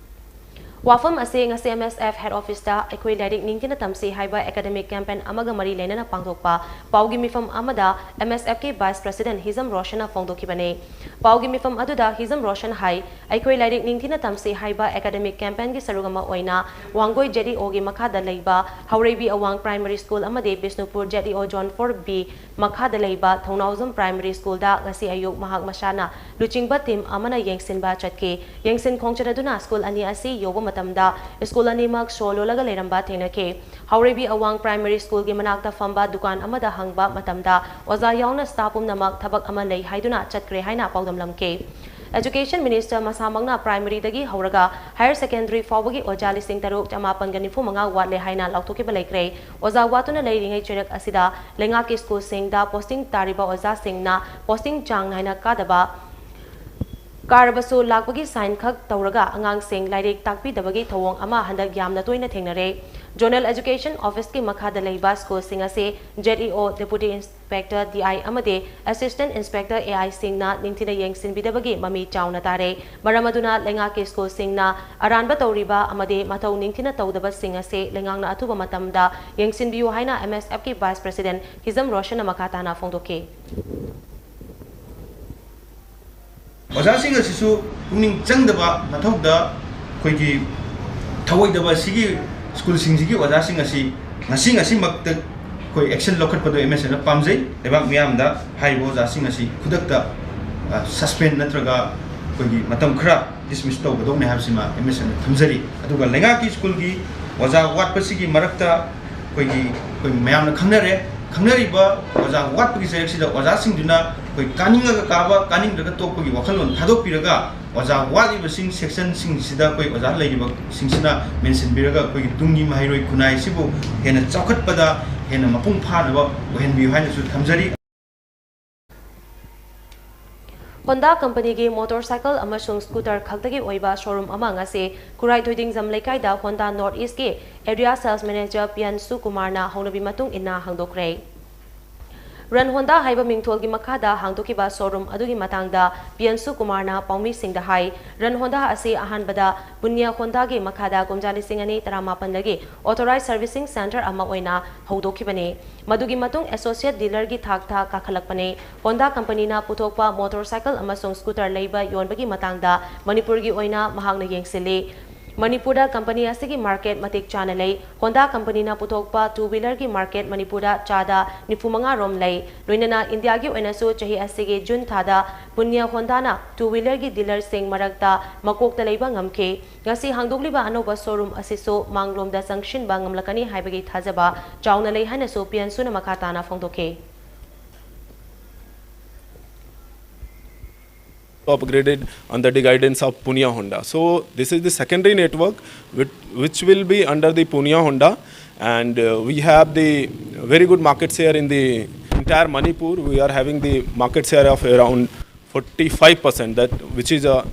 ꯋꯥꯐꯝ ꯑꯁꯤ ꯉꯁꯤ MSF head officeꯇ ꯑꯩꯈꯣꯏ ꯂꯥꯏꯔꯤꯛ ꯅꯤꯡꯊꯤꯅ ꯇꯝꯁꯤ ꯍꯥꯏꯕ academic campaign ꯑꯃꯒ ꯃꯔꯤ ꯂꯩꯅꯅ ꯄꯥꯡꯊꯣꯛꯄ ꯄꯥꯎꯒꯤ ꯃꯤꯐꯝ ꯑꯃꯗ MSFꯀꯤ vice president ꯍꯤꯖꯝ ꯔꯣꯁꯟꯅ ꯐꯣꯡꯗꯣꯛꯈꯤꯕꯅꯤ꯫ ꯄꯥꯎꯒꯤ ꯃꯤꯐꯝ ꯑꯗꯨꯗ ꯍꯤꯖꯝ ꯔꯣꯁꯟ ꯍꯥꯏ, ꯑꯩꯈꯣꯏ ꯂꯥꯏꯔꯤꯛ ꯅꯤꯡꯊꯤꯅ ꯇꯝꯁꯤ ꯍꯥꯏꯕ academic campaignꯒꯤ ꯁꯔꯨꯛ ꯑꯃ ꯑꯣꯏꯅ ꯋꯥꯡꯒꯣꯏ ZEOꯒꯤ ꯃꯈꯥꯗ ꯂꯩꯕ ꯍꯧꯔꯩꯕꯤ ꯑꯋꯥꯡ Primary School ꯑꯃꯗꯤ Bishnupur ZEO Zone four B ꯃꯈꯥꯗ ꯂꯩꯕ ꯊꯧꯅꯥꯎꯖꯝ Primary Schoolꯗ ꯉꯁꯤ ꯑꯌꯨꯛ ꯃꯍꯥꯛ ꯃꯁꯥꯅ ꯂꯨꯆꯤꯡꯕ team ꯑꯃꯅ ꯌꯦꯡꯁꯤꯟꯕ ꯆꯠꯈꯤ꯫ ꯌꯦꯡꯁꯤꯟ ꯈꯣꯡꯆꯠ ꯑꯗꯨꯅ school ꯑꯅꯤ ꯑꯁꯤ ꯌꯧꯕ ꯃꯇꯝꯗ school ꯑꯅꯤꯃꯛ ꯁꯣ ꯂꯣꯜꯂꯒ ꯂꯩꯔꯝꯕ ꯊꯦꯡꯅꯈꯤ꯫ ꯍꯧꯔꯩꯕꯤ ꯑꯋꯥꯡ Primary Schoolꯒꯤ ꯃꯅꯥꯛꯇ ꯐꯝꯕ ꯗꯨꯀꯥꯟ ꯑꯃꯗ ꯍꯪꯕ ꯃꯇꯝꯗ ꯑꯣꯖꯥ ꯌꯥꯎꯅ staff ꯄꯨꯝꯅꯃꯛ ꯊꯕꯛ ꯑꯃ ꯂꯩ ꯍꯥꯏꯗꯨꯅ ꯆꯠꯈ꯭ꯔꯦ ꯍꯥꯏꯅ ꯄꯥꯎꯗꯝꯂꯝꯈꯤ꯫ Education Minister ꯃꯁꯥꯃꯛꯅ primaryꯗꯒꯤ ꯍꯧꯔꯒ higher secondary ꯐꯥꯎꯕꯒꯤ ꯑꯣꯖꯥ ꯂꯤꯁꯤꯡ ꯇꯔꯨꯛ ꯆꯃꯥꯄꯟꯒ ꯅꯤꯐꯨ ꯃꯉꯥ ꯋꯥꯠꯂꯦ ꯍꯥꯏꯅ ꯂꯥꯎꯊꯣꯛꯈꯤꯕ ꯂꯩꯈ꯭ꯔꯦ꯫ ꯑꯣꯖꯥ ꯋꯥꯠꯇꯨꯅ ꯂꯩꯔꯤꯉꯩ ꯆꯩꯔꯛ ꯑꯁꯤꯗ ꯂꯩꯉꯥꯛꯀꯤ schoolꯁꯤꯡꯗ posting ꯇꯥꯔꯤꯕ ꯑꯣꯖꯥꯁꯤꯡꯅ posting ꯆꯥꯡ ꯅꯥꯏꯅ ꯀꯥꯗꯕ, ꯀꯥꯔꯕꯁꯨ ꯂꯥꯛꯄꯒꯤ sign ꯈꯛ ꯇꯧꯔꯒ ꯑꯉꯥꯡꯁꯤꯡ ꯂꯥꯏꯔꯤꯛ ꯇꯥꯛꯄꯤꯗꯕꯒꯤ ꯊꯧꯑꯣꯡ ꯑꯃ ꯍꯟꯗꯛ ꯌꯥꯝꯅ ꯇꯣꯏꯅ ꯊꯦꯡꯅꯔꯦ꯫ Zonal Education Officeꯀꯤ ꯃꯈꯥꯗ ꯂꯩꯕ ꯁ꯭ꯀꯨꯜꯁꯤꯡ ꯑꯁꯤ ZEO, Deputy Inspector, DI ꯑꯃꯗꯤ Assistant Inspector, AIꯁꯤꯡꯅ ꯅꯤꯡꯊꯤꯅ ꯌꯦꯡꯁꯤꯟꯕꯤꯗꯕꯒꯤ ꯃꯃꯤ ꯆꯥꯎꯅ ꯇꯥꯔꯦ꯫ ꯃꯔꯝ ꯑꯗꯨꯅ ꯂꯩꯉꯥꯛꯀꯤ ꯁ꯭ꯀꯨꯜꯁꯤꯡꯅ ꯑꯔꯥꯟꯕ ꯇꯧꯔꯤꯕ ꯑꯃꯗꯤ ꯃꯊꯧ ꯅꯤꯡꯊꯤꯅ ꯇꯧꯗꯕꯁꯤꯡ ꯑꯁꯤ ꯂꯩꯉꯥꯛꯅ ꯑꯊꯨꯕ ꯃꯇꯝꯗ ꯌꯦꯡꯁꯤꯟꯕꯤꯌꯨ ꯍꯥꯏꯅ MSFꯀꯤ Vice President ꯍꯤꯖꯝ ꯔꯣꯁꯟꯅ ꯃꯈꯥ ꯇꯥꯅ ꯐꯣꯡꯗꯣꯛꯈꯤ꯫ ꯑꯣꯖꯥꯁꯤꯡ ꯑꯁꯤꯁꯨ ꯄꯨꯛꯅꯤꯡ ꯆꯪꯗꯕ ꯅꯊꯧꯗ ꯑꯩꯈꯣꯏꯒꯤ ꯊꯧꯑꯣꯏꯗꯕ ꯁꯤꯒꯤ ꯁ꯭ꯀꯨꯜꯁꯤꯡꯁꯤꯒꯤ ꯑꯣꯖꯥꯁꯤꯡ ꯑꯁꯤ ꯉꯁꯤ ꯉꯁꯤꯃꯛꯇ ꯑꯩꯈꯣꯏ action ꯂꯧꯈꯠꯄꯗꯣ MSFꯅ ꯄꯥꯝꯖꯩ꯫ ꯂꯩꯕꯥꯛ ꯃꯤꯌꯥꯝꯗ ꯍꯥꯏꯔꯤꯕ ꯑꯣꯖꯥꯁꯤꯡ ꯑꯁꯤ ꯈꯨꯗꯛꯇ suspend ꯅꯠꯇ꯭ꯔꯒ ꯑꯩꯈꯣꯏꯒꯤ ꯃꯇꯝ ꯈꯔ dismiss ꯇꯧꯒꯗꯧꯅꯦ ꯍꯥꯏꯕꯁꯤꯃ MSFꯅ ꯊꯝꯖꯔꯤ꯫ ꯑꯗꯨꯒ ꯂꯩꯉꯥꯛꯀꯤ ꯁ꯭ꯀꯨꯜꯒꯤ ꯑꯣꯖꯥ ꯋꯥꯠꯄꯁꯤꯒꯤ ꯃꯔꯛꯇ ꯑꯩꯈꯣꯏꯒꯤ ꯑꯩꯈꯣꯏ ꯃꯌꯥꯝꯅ ꯈꯪꯅꯔꯦ꯫ ꯈꯪꯅꯔꯤꯕ ꯑꯣꯖꯥ ꯋꯥꯠꯄꯒꯤ ꯆꯩꯔꯛꯁꯤꯗ ꯑꯣꯖꯥꯁꯤꯡꯗꯨꯅ ꯑꯩꯈꯣꯏ ꯀꯥꯅꯤꯡꯉꯒ ꯀꯥꯕ, ꯀꯥꯅꯤꯡꯗ꯭ꯔꯒ ꯇꯣꯛꯄꯒꯤ ꯋꯥꯈꯜꯂꯣꯟ ꯊꯥꯗꯣꯛꯄꯤꯔꯒ ꯑꯣꯖꯥ ꯋꯥꯠꯂꯤꯕꯁꯤꯡ sectionꯁꯤꯡꯁꯤꯗ ꯑꯩꯈꯣꯏ ꯑꯣꯖꯥ ꯂꯩꯔꯤꯕꯁꯤꯡꯁꯤꯅ ꯃꯦꯟꯁꯤꯟꯕꯤꯔꯒ ꯑꯩꯈꯣꯏꯒꯤ ꯇꯨꯡꯒꯤ ꯃꯍꯩꯔꯣꯏ ꯈꯨꯟꯅꯥꯏ ꯑꯁꯤꯕꯨ ꯍꯦꯟꯅ ꯆꯥꯎꯈꯠꯄꯗ ꯍꯦꯟꯅ ꯃꯄꯨꯡ ꯐꯥꯅꯕ ꯑꯣꯏꯍꯟꯕꯤꯌꯨ ꯍꯥꯏꯅꯁꯨ ꯊꯝꯖꯔꯤ꯫ Honda ꯀꯝꯄꯅꯤꯒꯤ ꯃꯣꯇꯣꯔꯁꯥꯏꯀꯜ ꯑꯃꯁꯨꯡ ꯁ꯭ꯀꯨꯇꯔ ꯈꯛꯇꯒꯤ ꯑꯣꯏꯕ ꯁꯣꯔꯨꯝ ꯑꯃ ꯉꯁꯤ ꯈꯨꯔꯥꯏ ꯊꯣꯏꯗꯤꯡꯖꯝ ꯂꯩꯀꯥꯏꯗ Honda North Eastꯀꯤ Area Sales Manager ꯄꯤꯌꯟꯁꯨ ꯀꯨꯃꯥꯔꯅ ꯍꯧꯅꯕꯤ ꯃꯇꯨꯡ ꯏꯟꯅ ꯍꯥꯡꯗꯣꯛꯈ꯭ꯔꯦ꯫ Run Honda ꯍꯥꯏꯕ ꯃꯤꯡꯊꯣꯜꯒꯤ ꯃꯈꯥꯗ ꯍꯥꯡꯗꯣꯛꯈꯤꯕ ꯁꯣꯔꯨꯝ ꯑꯗꯨꯒꯤ ꯃꯇꯥꯡꯗ ꯄꯤꯌꯟꯁꯨ ꯀꯨꯃꯥꯔꯅ ꯄꯥꯎꯃꯤꯁꯤꯡꯗ ꯍꯥꯏ꯫ Run Honda ꯑꯁꯤ ꯑꯍꯥꯟꯕꯗ ꯄꯨꯅ꯭ꯌ ꯍꯣꯟꯗꯥꯒꯤ ꯃꯈꯥꯗ ꯀꯨꯝꯖꯥ ꯂꯤꯁꯤꯡ ꯑꯅꯤ ꯇꯔꯥꯃꯥꯄꯟꯗꯒꯤ Authorized Servicing Centre ꯑꯃ ꯑꯣꯏꯅ ꯍꯧꯗꯣꯛꯈꯤꯕꯅꯤ꯫ ꯃꯗꯨꯒꯤ ꯃꯇꯨꯡ Associate Dealerꯒꯤ ꯊꯥꯛꯇ ꯀꯥꯈꯠꯂꯛꯄꯅꯤ꯫ Honda ꯀꯝꯄꯅꯤꯅ ꯄꯨꯊꯣꯛꯄ ꯃꯣꯇꯣꯔꯁꯥꯏꯀꯜ ꯑꯃꯁꯨꯡ ꯁ꯭ꯀꯨꯇꯔ ꯂꯩꯕ ꯌꯣꯟꯕꯒꯤ ꯃꯇꯥꯡꯗ ꯃꯅꯤꯄꯨꯔꯒꯤ ꯑꯣꯏꯅ ꯃꯍꯥꯛꯅ ꯌꯦꯡꯁꯤꯜꯂꯤ꯫ ꯃꯅꯤꯄꯨꯔꯗ ꯀꯝꯄꯅꯤ ꯑꯁꯤꯒꯤ market ꯃꯇꯤꯛ ꯆꯥꯅ ꯂꯩ꯫ Honda ꯀꯝꯄꯅꯤꯅ ꯄꯨꯊꯣꯛꯄ two wheelerꯒꯤ market ꯃꯅꯤꯄꯨꯔꯗ ꯆꯥꯗ ꯅꯤꯐꯨ ꯃꯉꯥ ꯔꯣꯝ ꯂꯩ꯫ ꯂꯣꯏꯅꯅ ꯏꯟꯗꯤꯌꯥꯒꯤ ꯑꯣꯏꯅꯁꯨ ꯆꯍꯤ ꯑꯁꯤꯒꯤ ꯖꯨꯟ ꯊꯥꯗ ꯄꯨꯅ꯭ꯌ ꯍꯣꯟꯗꯥꯅ two wheelerꯒꯤ dealerꯁꯤꯡ ꯃꯔꯛꯇ ꯃꯀꯣꯛꯇ ꯂꯩꯕ ꯉꯝꯈꯤ꯫ ꯉꯁꯤ ꯍꯥꯡꯗꯣꯛꯂꯤꯕ ꯑꯅꯧꯕ ꯁꯣꯔꯨꯝ ꯑꯁꯤꯁꯨ ꯃꯥꯡꯂꯣꯝꯗ ꯆꯪꯁꯤꯟꯕ ꯉꯝꯂꯛꯀꯅꯤ ꯍꯥꯏꯕꯒꯤ ꯊꯥꯖꯕ ꯆꯥꯎꯅ ꯂꯩ ꯍꯥꯏꯅꯁꯨ ꯄꯤꯌꯟꯁꯨꯅ ꯃꯈꯥ ꯇꯥꯅ ꯐꯣꯡꯗꯣꯛꯈꯤ꯫ Upgraded under the guidance of Punia Honda. So this is the secondary network with, which will be under the Punia Honda, and uh, we have the very good market share in the entire Manipur. We are having the market share of around forty-five percent, that which is a,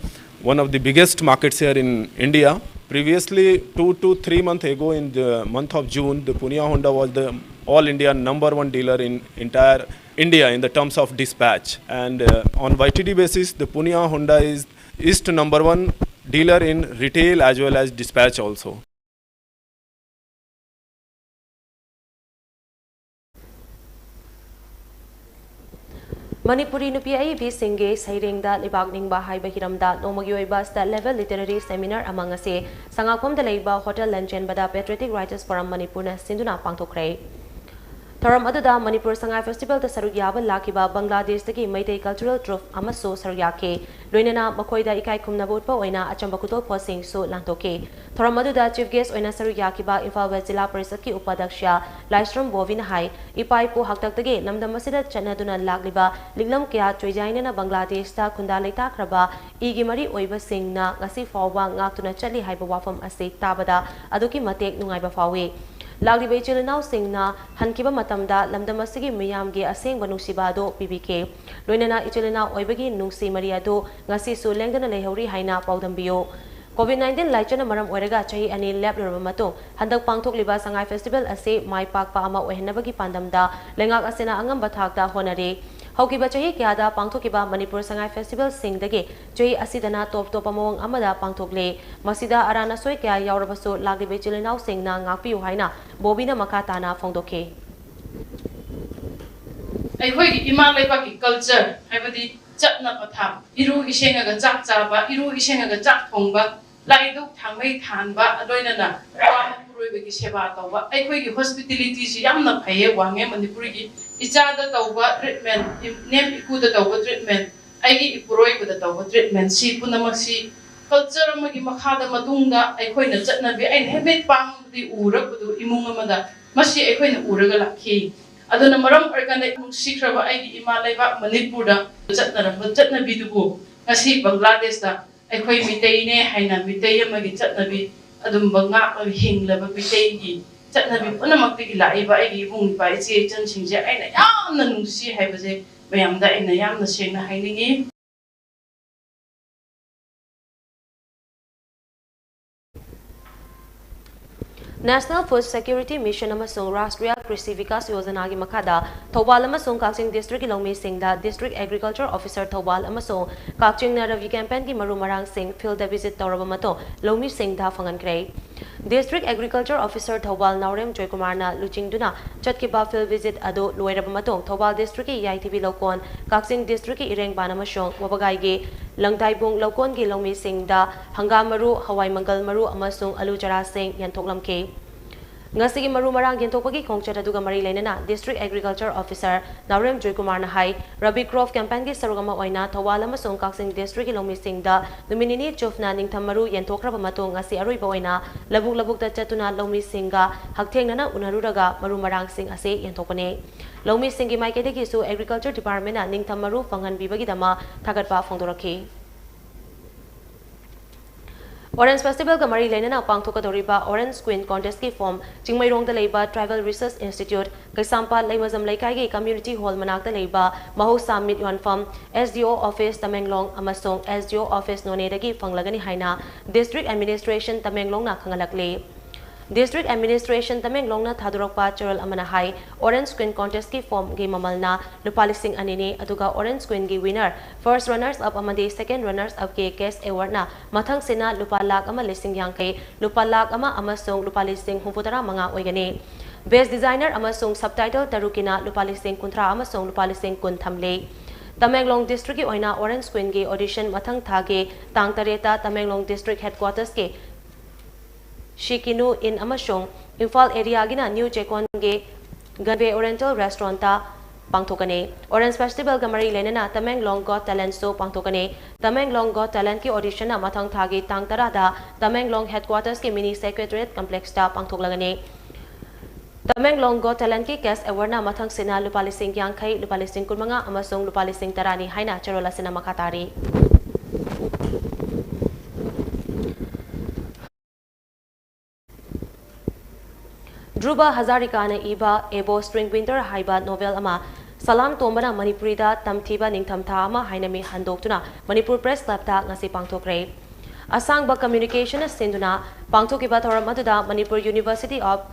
one of the biggest market share in India. Previously, two to three months ago, in the month of June, the Punia Honda was the all India number one dealer in entire India in the terms of dispatch. And uh, on Y T D basis, the Punia Honda is is the number one dealer in retail as well as dispatch also. Manipuri ꯅꯨꯄꯤ ꯑꯏꯕꯤꯁꯤꯡꯒꯤ ꯁꯩꯔꯦꯡꯗ ꯂꯩꯕꯥꯛ ꯅꯤꯡꯕ ꯍꯥꯏꯕ ꯍꯤꯔꯝꯗ ꯅꯣꯡꯃꯒꯤ ꯑꯣꯏꯕ state level literary seminar ꯑꯃ ꯉꯁꯤ ꯁꯉꯥꯛꯐꯝꯗ ꯂꯩꯕ hotel ꯂꯟꯆꯦꯟꯕꯗ Patriotic Writers Forum ꯃꯅꯤꯄꯨꯔꯅ ꯁꯤꯟꯗꯨꯅ ꯄꯥꯡꯊꯣꯛꯈ꯭ꯔꯦ꯫ ꯊꯧꯔꯝ ꯑꯗꯨꯗ ꯃꯅꯤꯄꯨꯔ ꯁꯉꯥꯏ ꯐꯦꯁꯇꯤꯚꯦꯜꯗ ꯁꯔꯨꯛ ꯌꯥꯕ ꯂꯥꯛꯈꯤꯕ ꯕꯪꯒ꯭ꯂꯥꯗꯦꯁꯇꯒꯤ ꯃꯩꯇꯩ cultural troupe ꯑꯃꯁꯨ ꯁꯔꯨꯛ ꯌꯥꯈꯤ꯫ ꯂꯣꯏꯅꯅ ꯃꯈꯣꯏꯗ ꯏꯀꯥꯏ ꯈꯨꯝꯅꯕ ꯎꯠꯄ ꯑꯣꯏꯅ ꯑꯆꯝꯕ ꯈꯨꯗꯣꯜꯄꯣꯠꯁꯤꯡꯁꯨ ꯂꯥꯟꯊꯣꯛꯈꯤ꯫ ꯊꯧꯔꯝ ꯑꯗꯨꯗ chief guest ꯑꯣꯏꯅ ꯁꯔꯨꯛ ꯌꯥꯈꯤꯕ ꯏꯝꯐꯥꯜ ꯋꯦꯁ ꯖꯤꯂꯥ ꯄꯔꯤꯁꯠꯀꯤ ꯎꯄꯥꯙ꯭ꯌꯛꯁ ꯂꯥꯏꯁ꯭ꯔꯝ ꯕꯣꯕꯤꯅ ꯍꯥꯏ, ꯏꯄꯥ ꯏꯄꯨ ꯍꯥꯛꯇꯛꯇꯒꯤ ꯂꯝꯗꯝ ꯑꯁꯤꯗ ꯆꯠꯅꯗꯨꯅ ꯂꯥꯛꯂꯤꯕ ꯂꯤꯛꯂꯝ ꯀꯌꯥ ꯆꯣꯏꯖꯥꯏꯅꯅ ꯕꯪꯒ꯭ꯂꯥꯗꯦꯁꯇ ꯈꯨꯟꯗꯥ ꯂꯩꯇꯥꯈ꯭ꯔꯕ ꯏꯒꯤ ꯃꯔꯤ ꯑꯣꯏꯕꯁꯤꯡꯅ ꯉꯁꯤ ꯐꯥꯎꯕ ꯉꯥꯛꯇꯨꯅ ꯆꯠꯂꯤ ꯍꯥꯏꯕ ꯋꯥꯐꯝ ꯑꯁꯤ ꯇꯥꯕꯗ ꯑꯗꯨꯛꯀꯤ ꯃꯇꯤꯛ ꯅꯨꯡꯉꯥꯏꯕ ꯐꯥꯎꯏ꯫ ꯂꯥꯛꯂꯤꯕ ꯏꯆꯤꯜ ꯏꯅꯥꯎꯁꯤꯡꯅ ꯍꯟꯈꯤꯕ ꯃꯇꯝꯗ ꯂꯝꯗꯝ ꯑꯁꯤꯒꯤ ꯃꯤꯌꯥꯝꯒꯤ ꯑꯁꯦꯡꯕ ꯅꯨꯡꯁꯤꯕ ꯑꯗꯨ ꯄꯤꯕꯤꯈꯤ꯫ ꯂꯣꯏꯅꯅ ꯏꯆꯤꯜ ꯏꯅꯥꯎ ꯑꯣꯏꯕꯒꯤ ꯅꯨꯡꯁꯤ ꯃꯔꯤ ꯑꯗꯨ ꯉꯁꯤꯁꯨ ꯂꯦꯡꯗꯅ ꯂꯩꯍꯧꯔꯤ ꯍꯥꯏꯅ ꯄꯥꯎꯗꯝꯕꯤꯌꯨ꯫ COVID nineteen ꯂꯥꯏꯆꯠꯅ ꯃꯔꯝ ꯑꯣꯏꯔꯒ ꯆꯍꯤ ꯑꯅꯤ ꯂꯦꯞꯂꯨꯔꯕ ꯃꯇꯨꯡ ꯍꯟꯗꯛ ꯄꯥꯡꯊꯣꯛꯂꯤꯕ ꯁꯉꯥꯏ ꯐꯦꯁꯇꯤꯚꯦꯜ ꯑꯁꯤ ꯃꯥꯏ ꯄꯥꯛꯄ ꯑꯃ ꯑꯣꯏꯍꯟꯅꯕꯒꯤ ꯄꯥꯟꯗꯝꯗ ꯂꯩꯉꯥꯛ ꯑꯁꯤꯅ ꯑꯉꯝꯕ ꯊꯥꯛꯇ ꯍꯣꯠꯅꯔꯤ꯫ ꯍꯧꯈꯤꯕ ꯆꯍꯤ ꯀꯌꯥꯗ ꯄꯥꯡꯊꯣꯛꯈꯤꯕ ꯃꯅꯤꯄꯨꯔ ꯁꯉꯥꯏ ꯐꯦꯁꯇꯤꯚꯦꯜꯁꯤꯡꯗꯒꯤ ꯆꯍꯤ ꯑꯁꯤꯗꯅ ꯇꯣꯞ ꯇꯣꯞꯄ ꯃꯑꯣꯡ ꯑꯃꯗ ꯄꯥꯡꯊꯣꯛꯂꯤ꯫ ꯃꯁꯤꯗ ꯑꯔꯥꯟ ꯑꯁꯣꯏ ꯀꯌꯥ ꯌꯥꯎꯔꯕꯁꯨ ꯂꯥꯛꯂꯤꯕ ꯏꯆꯤꯜ ꯏꯅꯥꯎꯁꯤꯡꯅ ꯉꯥꯛꯄꯤꯌꯨ ꯍꯥꯏꯅ ꯕꯣꯕꯤꯅ ꯃꯈꯥ ꯇꯥꯅ ꯐꯣꯡꯗꯣꯛꯈꯤ꯫ ꯑꯩꯈꯣꯏꯒꯤ ꯏꯃꯥ ꯂꯩꯕꯥꯛꯀꯤ culture ꯍꯥꯏꯕꯗꯤ ꯆꯠꯅ ꯄꯊꯥꯞ, ꯏꯔꯨ ꯏꯁꯦꯡꯉꯒ ꯆꯥꯛ ꯆꯥꯕ, ꯏꯔꯨ ꯏꯁꯦꯡꯉꯒ ꯆꯥꯛ ꯊꯣꯡꯕ, ꯂꯥꯏꯗꯨꯛ ꯊꯥꯡꯃꯩ ꯊꯥꯟꯕ, ꯂꯣꯏꯅꯅ ꯅꯨꯄꯥ ꯃꯄꯨꯔꯣꯏꯕꯒꯤ ꯁꯦꯕꯥ ꯇꯧꯕ, ꯑꯩꯈꯣꯏꯒꯤ hospitality ꯁꯤ ꯌꯥꯝꯅ ꯐꯩꯌꯦ, ꯋꯥꯡꯉꯦ꯫ ꯃꯅꯤꯄꯨꯔꯒꯤ ꯏꯆꯥꯗ ꯇꯧꯕ treatment, ꯏꯅꯦꯝ ꯏꯀꯨꯗ ꯇꯧꯕ treatment, ꯑꯩꯒꯤ ꯏꯄꯨꯔꯣꯏꯕꯗ ꯇꯧꯕ treatment, ꯁꯤ ꯄꯨꯝꯅꯃꯛꯁꯤ culture ꯑꯃꯒꯤ ꯃꯈꯥꯗ ꯃꯇꯨꯡꯗ ꯑꯩꯈꯣꯏꯅ ꯆꯠꯅꯕꯤ, ꯑꯩꯅ ꯍꯦꯕꯤꯠ ꯄꯥꯡꯕꯗꯤ ꯎꯔꯛꯄꯗꯨ ꯏꯃꯨꯡ ꯑꯃꯗ ꯃꯁꯤ ꯑꯩꯈꯣꯏꯅ ꯎꯔꯒ ꯂꯥꯛꯈꯤ꯫ ꯑꯗꯨꯅ ꯃꯔꯝ ꯑꯣꯏꯔꯀꯥꯟꯗ ꯅꯨꯡꯁꯤꯈ꯭ꯔꯕ ꯑꯩꯒꯤ ꯏꯃꯥ ꯂꯩꯕꯥꯛ ꯃꯅꯤꯄꯨꯔꯗ ꯆꯠꯅꯔꯝꯕ ꯆꯠꯅꯕꯤꯗꯨꯕꯨ ꯉꯁꯤ ꯕꯪꯒ꯭ꯂꯥꯗꯦꯁꯇ ꯑꯩꯈꯣꯏ ꯃꯤꯇꯩꯅꯦ ꯍꯥꯏꯅ ꯃꯤꯇꯩ ꯑꯃꯒꯤ ꯆꯠꯅꯕꯤ ꯑꯗꯨꯝꯕ ꯉꯥꯛꯂꯒ ꯍꯤꯡꯂꯕ ꯃꯤꯇꯩꯒꯤ ꯆꯠꯅꯕꯤ ꯄꯨꯝꯅꯃꯛꯇꯒꯤ ꯂꯥꯛꯏꯕ ꯑꯩꯒꯤ ꯏꯕꯨꯡ ꯏꯄ꯭ꯋꯥ ꯏꯆꯦ ꯏꯆꯟꯁꯤꯡꯁꯦ ꯑꯩꯅ ꯌꯥꯝꯅ ꯅꯨꯡꯁꯤ ꯍꯥꯏꯕꯁꯦ ꯃꯌꯥꯝꯗ ꯑꯩꯅ ꯌꯥꯝꯅ ꯁꯦꯡꯅ ꯍꯥꯏꯅꯤꯡꯉꯤ꯫ National Food Security Mission ꯑꯃꯁꯨꯡ Rashtriya Krishi Vikas Yojanaꯒꯤ ꯃꯈꯥꯗ ꯊꯧꯕꯥꯜ ꯑꯃꯁꯨꯡ ꯀꯛꯆꯤꯡ districtꯀꯤ ꯂꯧꯃꯤꯁꯤꯡꯗ District Agriculture Officer ꯊꯧꯕꯥꯜ ꯑꯃꯁꯨꯡ ꯀꯛꯆꯤꯡꯅ Rabi campaignꯒꯤ ꯃꯔꯨ ꯃꯔꯥꯡꯁꯤꯡ fieldꯇ visit ꯇꯧꯔꯕ ꯃꯇꯨꯡ ꯂꯧꯃꯤꯁꯤꯡꯗ ꯐꯪꯍꯟꯈ꯭ꯔꯦ꯫ District Agriculture Officer ꯊꯧꯕꯥꯜ ꯅꯥꯎꯔꯦꯝ ꯖꯣꯏꯀꯨꯃꯥꯔꯅ ꯂꯨꯆꯤꯡꯗꯨꯅ ꯆꯠꯈꯤꯕ field visit ꯑꯗꯨ ꯂꯣꯏꯔꯕ ꯃꯇꯨꯡ ꯊꯧꯕꯥꯜ districtꯀꯤ ꯌꯥꯏꯊꯤꯕꯤ ꯂꯧꯀꯣꯟ, ꯀꯛꯆꯤꯡ districtꯀꯤ ꯏꯔꯦꯡꯕꯥꯟ ꯑꯃꯁꯨꯡ ꯋꯥꯕꯒꯥꯏꯒꯤ ꯂꯪꯗꯥꯏꯕꯨꯡ ꯂꯧꯀꯣꯟꯒꯤ ꯂꯧꯃꯤꯁꯤꯡꯗ ꯍꯪꯒꯥꯝ ꯃꯔꯨ, ꯍꯋꯥꯏ ꯃꯪꯒꯜ ꯃꯔꯨ ꯑꯃꯁꯨꯡ ꯑꯂꯨ ꯆꯥꯔꯥꯁꯤꯡ ꯌꯦꯟꯊꯣꯛꯂꯝꯈꯤ꯫ ꯉꯁꯤꯒꯤ ꯃꯔꯨ ꯃꯔꯥꯡ ꯌꯦꯟꯊꯣꯛꯄꯒꯤ ꯈꯣꯡꯆꯠ ꯑꯗꯨꯒ ꯃꯔꯤ ꯂꯩꯅꯅ District Agriculture Officer ꯅꯥꯎꯔꯦꯝ ꯖꯣꯏꯀꯨꯃꯥꯔꯅ ꯍꯥꯏ, Rabi crop campaignꯒꯤ ꯁꯔꯨꯛ ꯑꯃ ꯑꯣꯏꯅ ꯊꯧꯕꯥꯜ ꯑꯃꯁꯨꯡ ꯀꯛꯆꯤꯡ districtꯀꯤ ꯂꯧꯃꯤꯁꯤꯡꯗ ꯅꯨꯃꯤꯠ ꯅꯤꯅꯤ ꯆꯨꯞꯅ ꯅꯤꯡꯊꯝ ꯃꯔꯨ ꯌꯦꯟꯊꯣꯛꯈ꯭ꯔꯕ ꯃꯇꯨꯡ ꯉꯁꯤ ꯑꯔꯣꯏꯕ ꯑꯣꯏꯅ ꯂꯧꯕꯨꯛ ꯂꯧꯕꯨꯛꯇ ꯆꯠꯇꯨꯅ ꯂꯧꯃꯤꯁꯤꯡꯒ ꯍꯛꯊꯦꯡꯅꯅ ꯎꯅꯔꯨꯔꯒ ꯃꯔꯨ ꯃꯔꯥꯡꯁꯤꯡ ꯑꯁꯤ ꯌꯦꯟꯊꯣꯛꯄꯅꯤ꯫ ꯂꯧꯃꯤꯁꯤꯡꯒꯤ ꯃꯥꯏꯀꯩꯗꯒꯤꯁꯨ Agriculture Departmentꯅ ꯅꯤꯡꯊꯝ ꯃꯔꯨ ꯐꯪꯍꯟꯕꯤꯕꯒꯤꯗꯃꯛ ꯊꯥꯒꯠꯄ ꯐꯣꯡꯗꯣꯔꯛꯈꯤ꯫ Orange Festivalꯒ ꯃꯔꯤ ꯂꯩꯅꯅ ꯄꯥꯡꯊꯣꯛꯀꯗꯧꯔꯤꯕ Orange Queen Contestꯀꯤ form ꯆꯤꯡꯃꯩꯔꯣꯡꯗ ꯂꯩꯕ Tribal Research Institute, ꯀꯩꯁꯥꯝꯄꯥꯠ ꯂꯩꯃꯖꯝ ꯂꯩꯀꯥꯏꯒꯤ Community Hall ꯃꯅꯥꯛꯇ ꯂꯩꯕ ꯃꯍꯧꯁꯥ ꯃꯤꯠ ꯌꯣꯟꯐꯝ, S D O Office Tamenglong ꯑꯃꯁꯨꯡ S D O Office ꯅꯣꯅꯦꯗꯒꯤ ꯐꯪꯂꯒꯅꯤ ꯍꯥꯏꯅ District Administration ꯇꯃꯦꯡꯂꯣꯡꯅ ꯈꯪꯍꯜꯂꯛꯂꯤ꯫ District Administration ꯇꯃꯦꯡꯂꯣꯡꯅ ꯊꯥꯗꯣꯔꯛꯄ ꯆꯦꯔꯣꯜ ꯑꯃꯅ ꯍꯥꯏ, Orange Queen Contestꯀꯤ formꯒꯤ ꯃꯃꯜꯅ ꯂꯨꯄꯥ ꯂꯤꯁꯤꯡ ꯑꯅꯤꯅꯤ, ꯑꯗꯨꯒ Orange Queenꯒꯤ winner, first runners up ꯑꯃꯗꯤ second runners upꯀꯤ cash awardꯅ ꯃꯊꯪꯁꯤꯅ ꯂꯨꯄꯥ ꯂꯥꯈ ꯑꯃ ꯂꯤꯁꯤꯡ ꯌꯥꯡꯈꯩ, ꯂꯨꯄꯥ ꯂꯥꯈ ꯑꯃ ꯑꯃꯁꯨꯡ ꯂꯨꯄꯥ ꯂꯤꯁꯤꯡ ꯍꯨꯝꯐꯨ ꯇꯔꯥ ꯃꯉꯥ ꯑꯣꯏꯒꯅꯤ꯫ Best Designer ꯑꯃꯁꯨꯡ subtitle ꯇꯔꯨꯛꯀꯤꯅ ꯂꯨꯄꯥ ꯂꯤꯁꯤꯡ ꯀꯨꯟꯊ꯭ꯔꯥ ꯑꯃꯁꯨꯡ ꯂꯨꯄꯥ ꯂꯤꯁꯤꯡ ꯀꯨꯟ ꯊꯝꯂꯤ꯫ ꯇꯃꯦꯡꯂꯣꯡ districtꯀꯤ ꯑꯣꯏꯅ Orange Queenꯒꯤ audition ꯃꯊꯪ ꯊꯥꯒꯤ ꯇꯥꯡ ꯇꯔꯦꯠꯇ ꯇꯃꯦꯡꯂꯣꯡ district headquartersꯀꯤ ꯁꯤꯀꯤꯅꯨ Inn ꯑꯃꯁꯨꯡ ꯏꯝꯐꯥꯜ areaꯒꯤꯅ New ꯆꯦꯀꯣꯟꯒꯤ Gunway Oriental Restaurantꯇ ꯄꯥꯡꯊꯣꯛꯀꯅꯤ꯫ Orange Festivalꯒ ꯃꯔꯤ ꯂꯩꯅꯅ Tamenglong Got Talentꯁꯨ ꯄꯥꯡꯊꯣꯛꯀꯅꯤ꯫ Tamenglong Got Talentꯀꯤ auditionꯅ ꯃꯊꯪ ꯊꯥꯒꯤ ꯇꯥꯡ ꯇꯔꯥꯗ Tamenglong headquartersꯀꯤ mini secretariat complexꯇ ꯄꯥꯡꯊꯣꯛꯂꯒꯅꯤ꯫ Tamenglong Got Talentꯀꯤ cash awardꯅ ꯃꯊꯪꯁꯤꯅ ꯂꯨꯄꯥ ꯂꯤꯁꯤꯡ ꯌꯥꯡꯈꯩ, ꯂꯨꯄꯥ ꯂꯤꯁꯤꯡ ꯀꯨꯟꯃꯉꯥ ꯑꯃꯁꯨꯡ ꯂꯨꯄꯥ ꯂꯤꯁꯤꯡ ꯇꯔꯥꯅꯤ ꯍꯥꯏꯅ ꯆꯦꯔꯣꯜ ꯑꯁꯤꯅ ꯃꯈꯥ ꯇꯥꯔꯤ꯫ ꯙ꯭ꯔꯨꯕ ꯍꯖꯥꯔꯤꯀꯥꯅ ꯏꯕ A Bowstring Winter ꯍꯥꯏꯕ novel ꯑꯃ ꯁꯂꯥꯝ ꯇꯣꯝꯕꯅ ꯃꯅꯤꯄꯨꯔꯤꯗ ꯇꯝꯊꯤꯕ ꯅꯤꯡꯊꯝꯊꯥ ꯑꯃ ꯍꯥꯏꯅ ꯃꯤꯡ ꯍꯟꯗꯣꯛꯇꯨꯅ ꯃꯅꯤꯄꯨꯔ Press Clubꯇ ꯉꯁꯤ ꯄꯥꯡꯊꯣꯛꯈ꯭ꯔꯦ꯫ ꯑꯁꯥꯡꯕ ꯀꯝꯃ꯭ꯌꯨꯅꯤꯀꯦꯁꯟꯅ ꯁꯤꯟꯗꯨꯅ ꯄꯥꯡꯊꯣꯛꯈꯤꯕ ꯊꯧꯔꯝ ꯑꯗꯨꯗ Manipur university of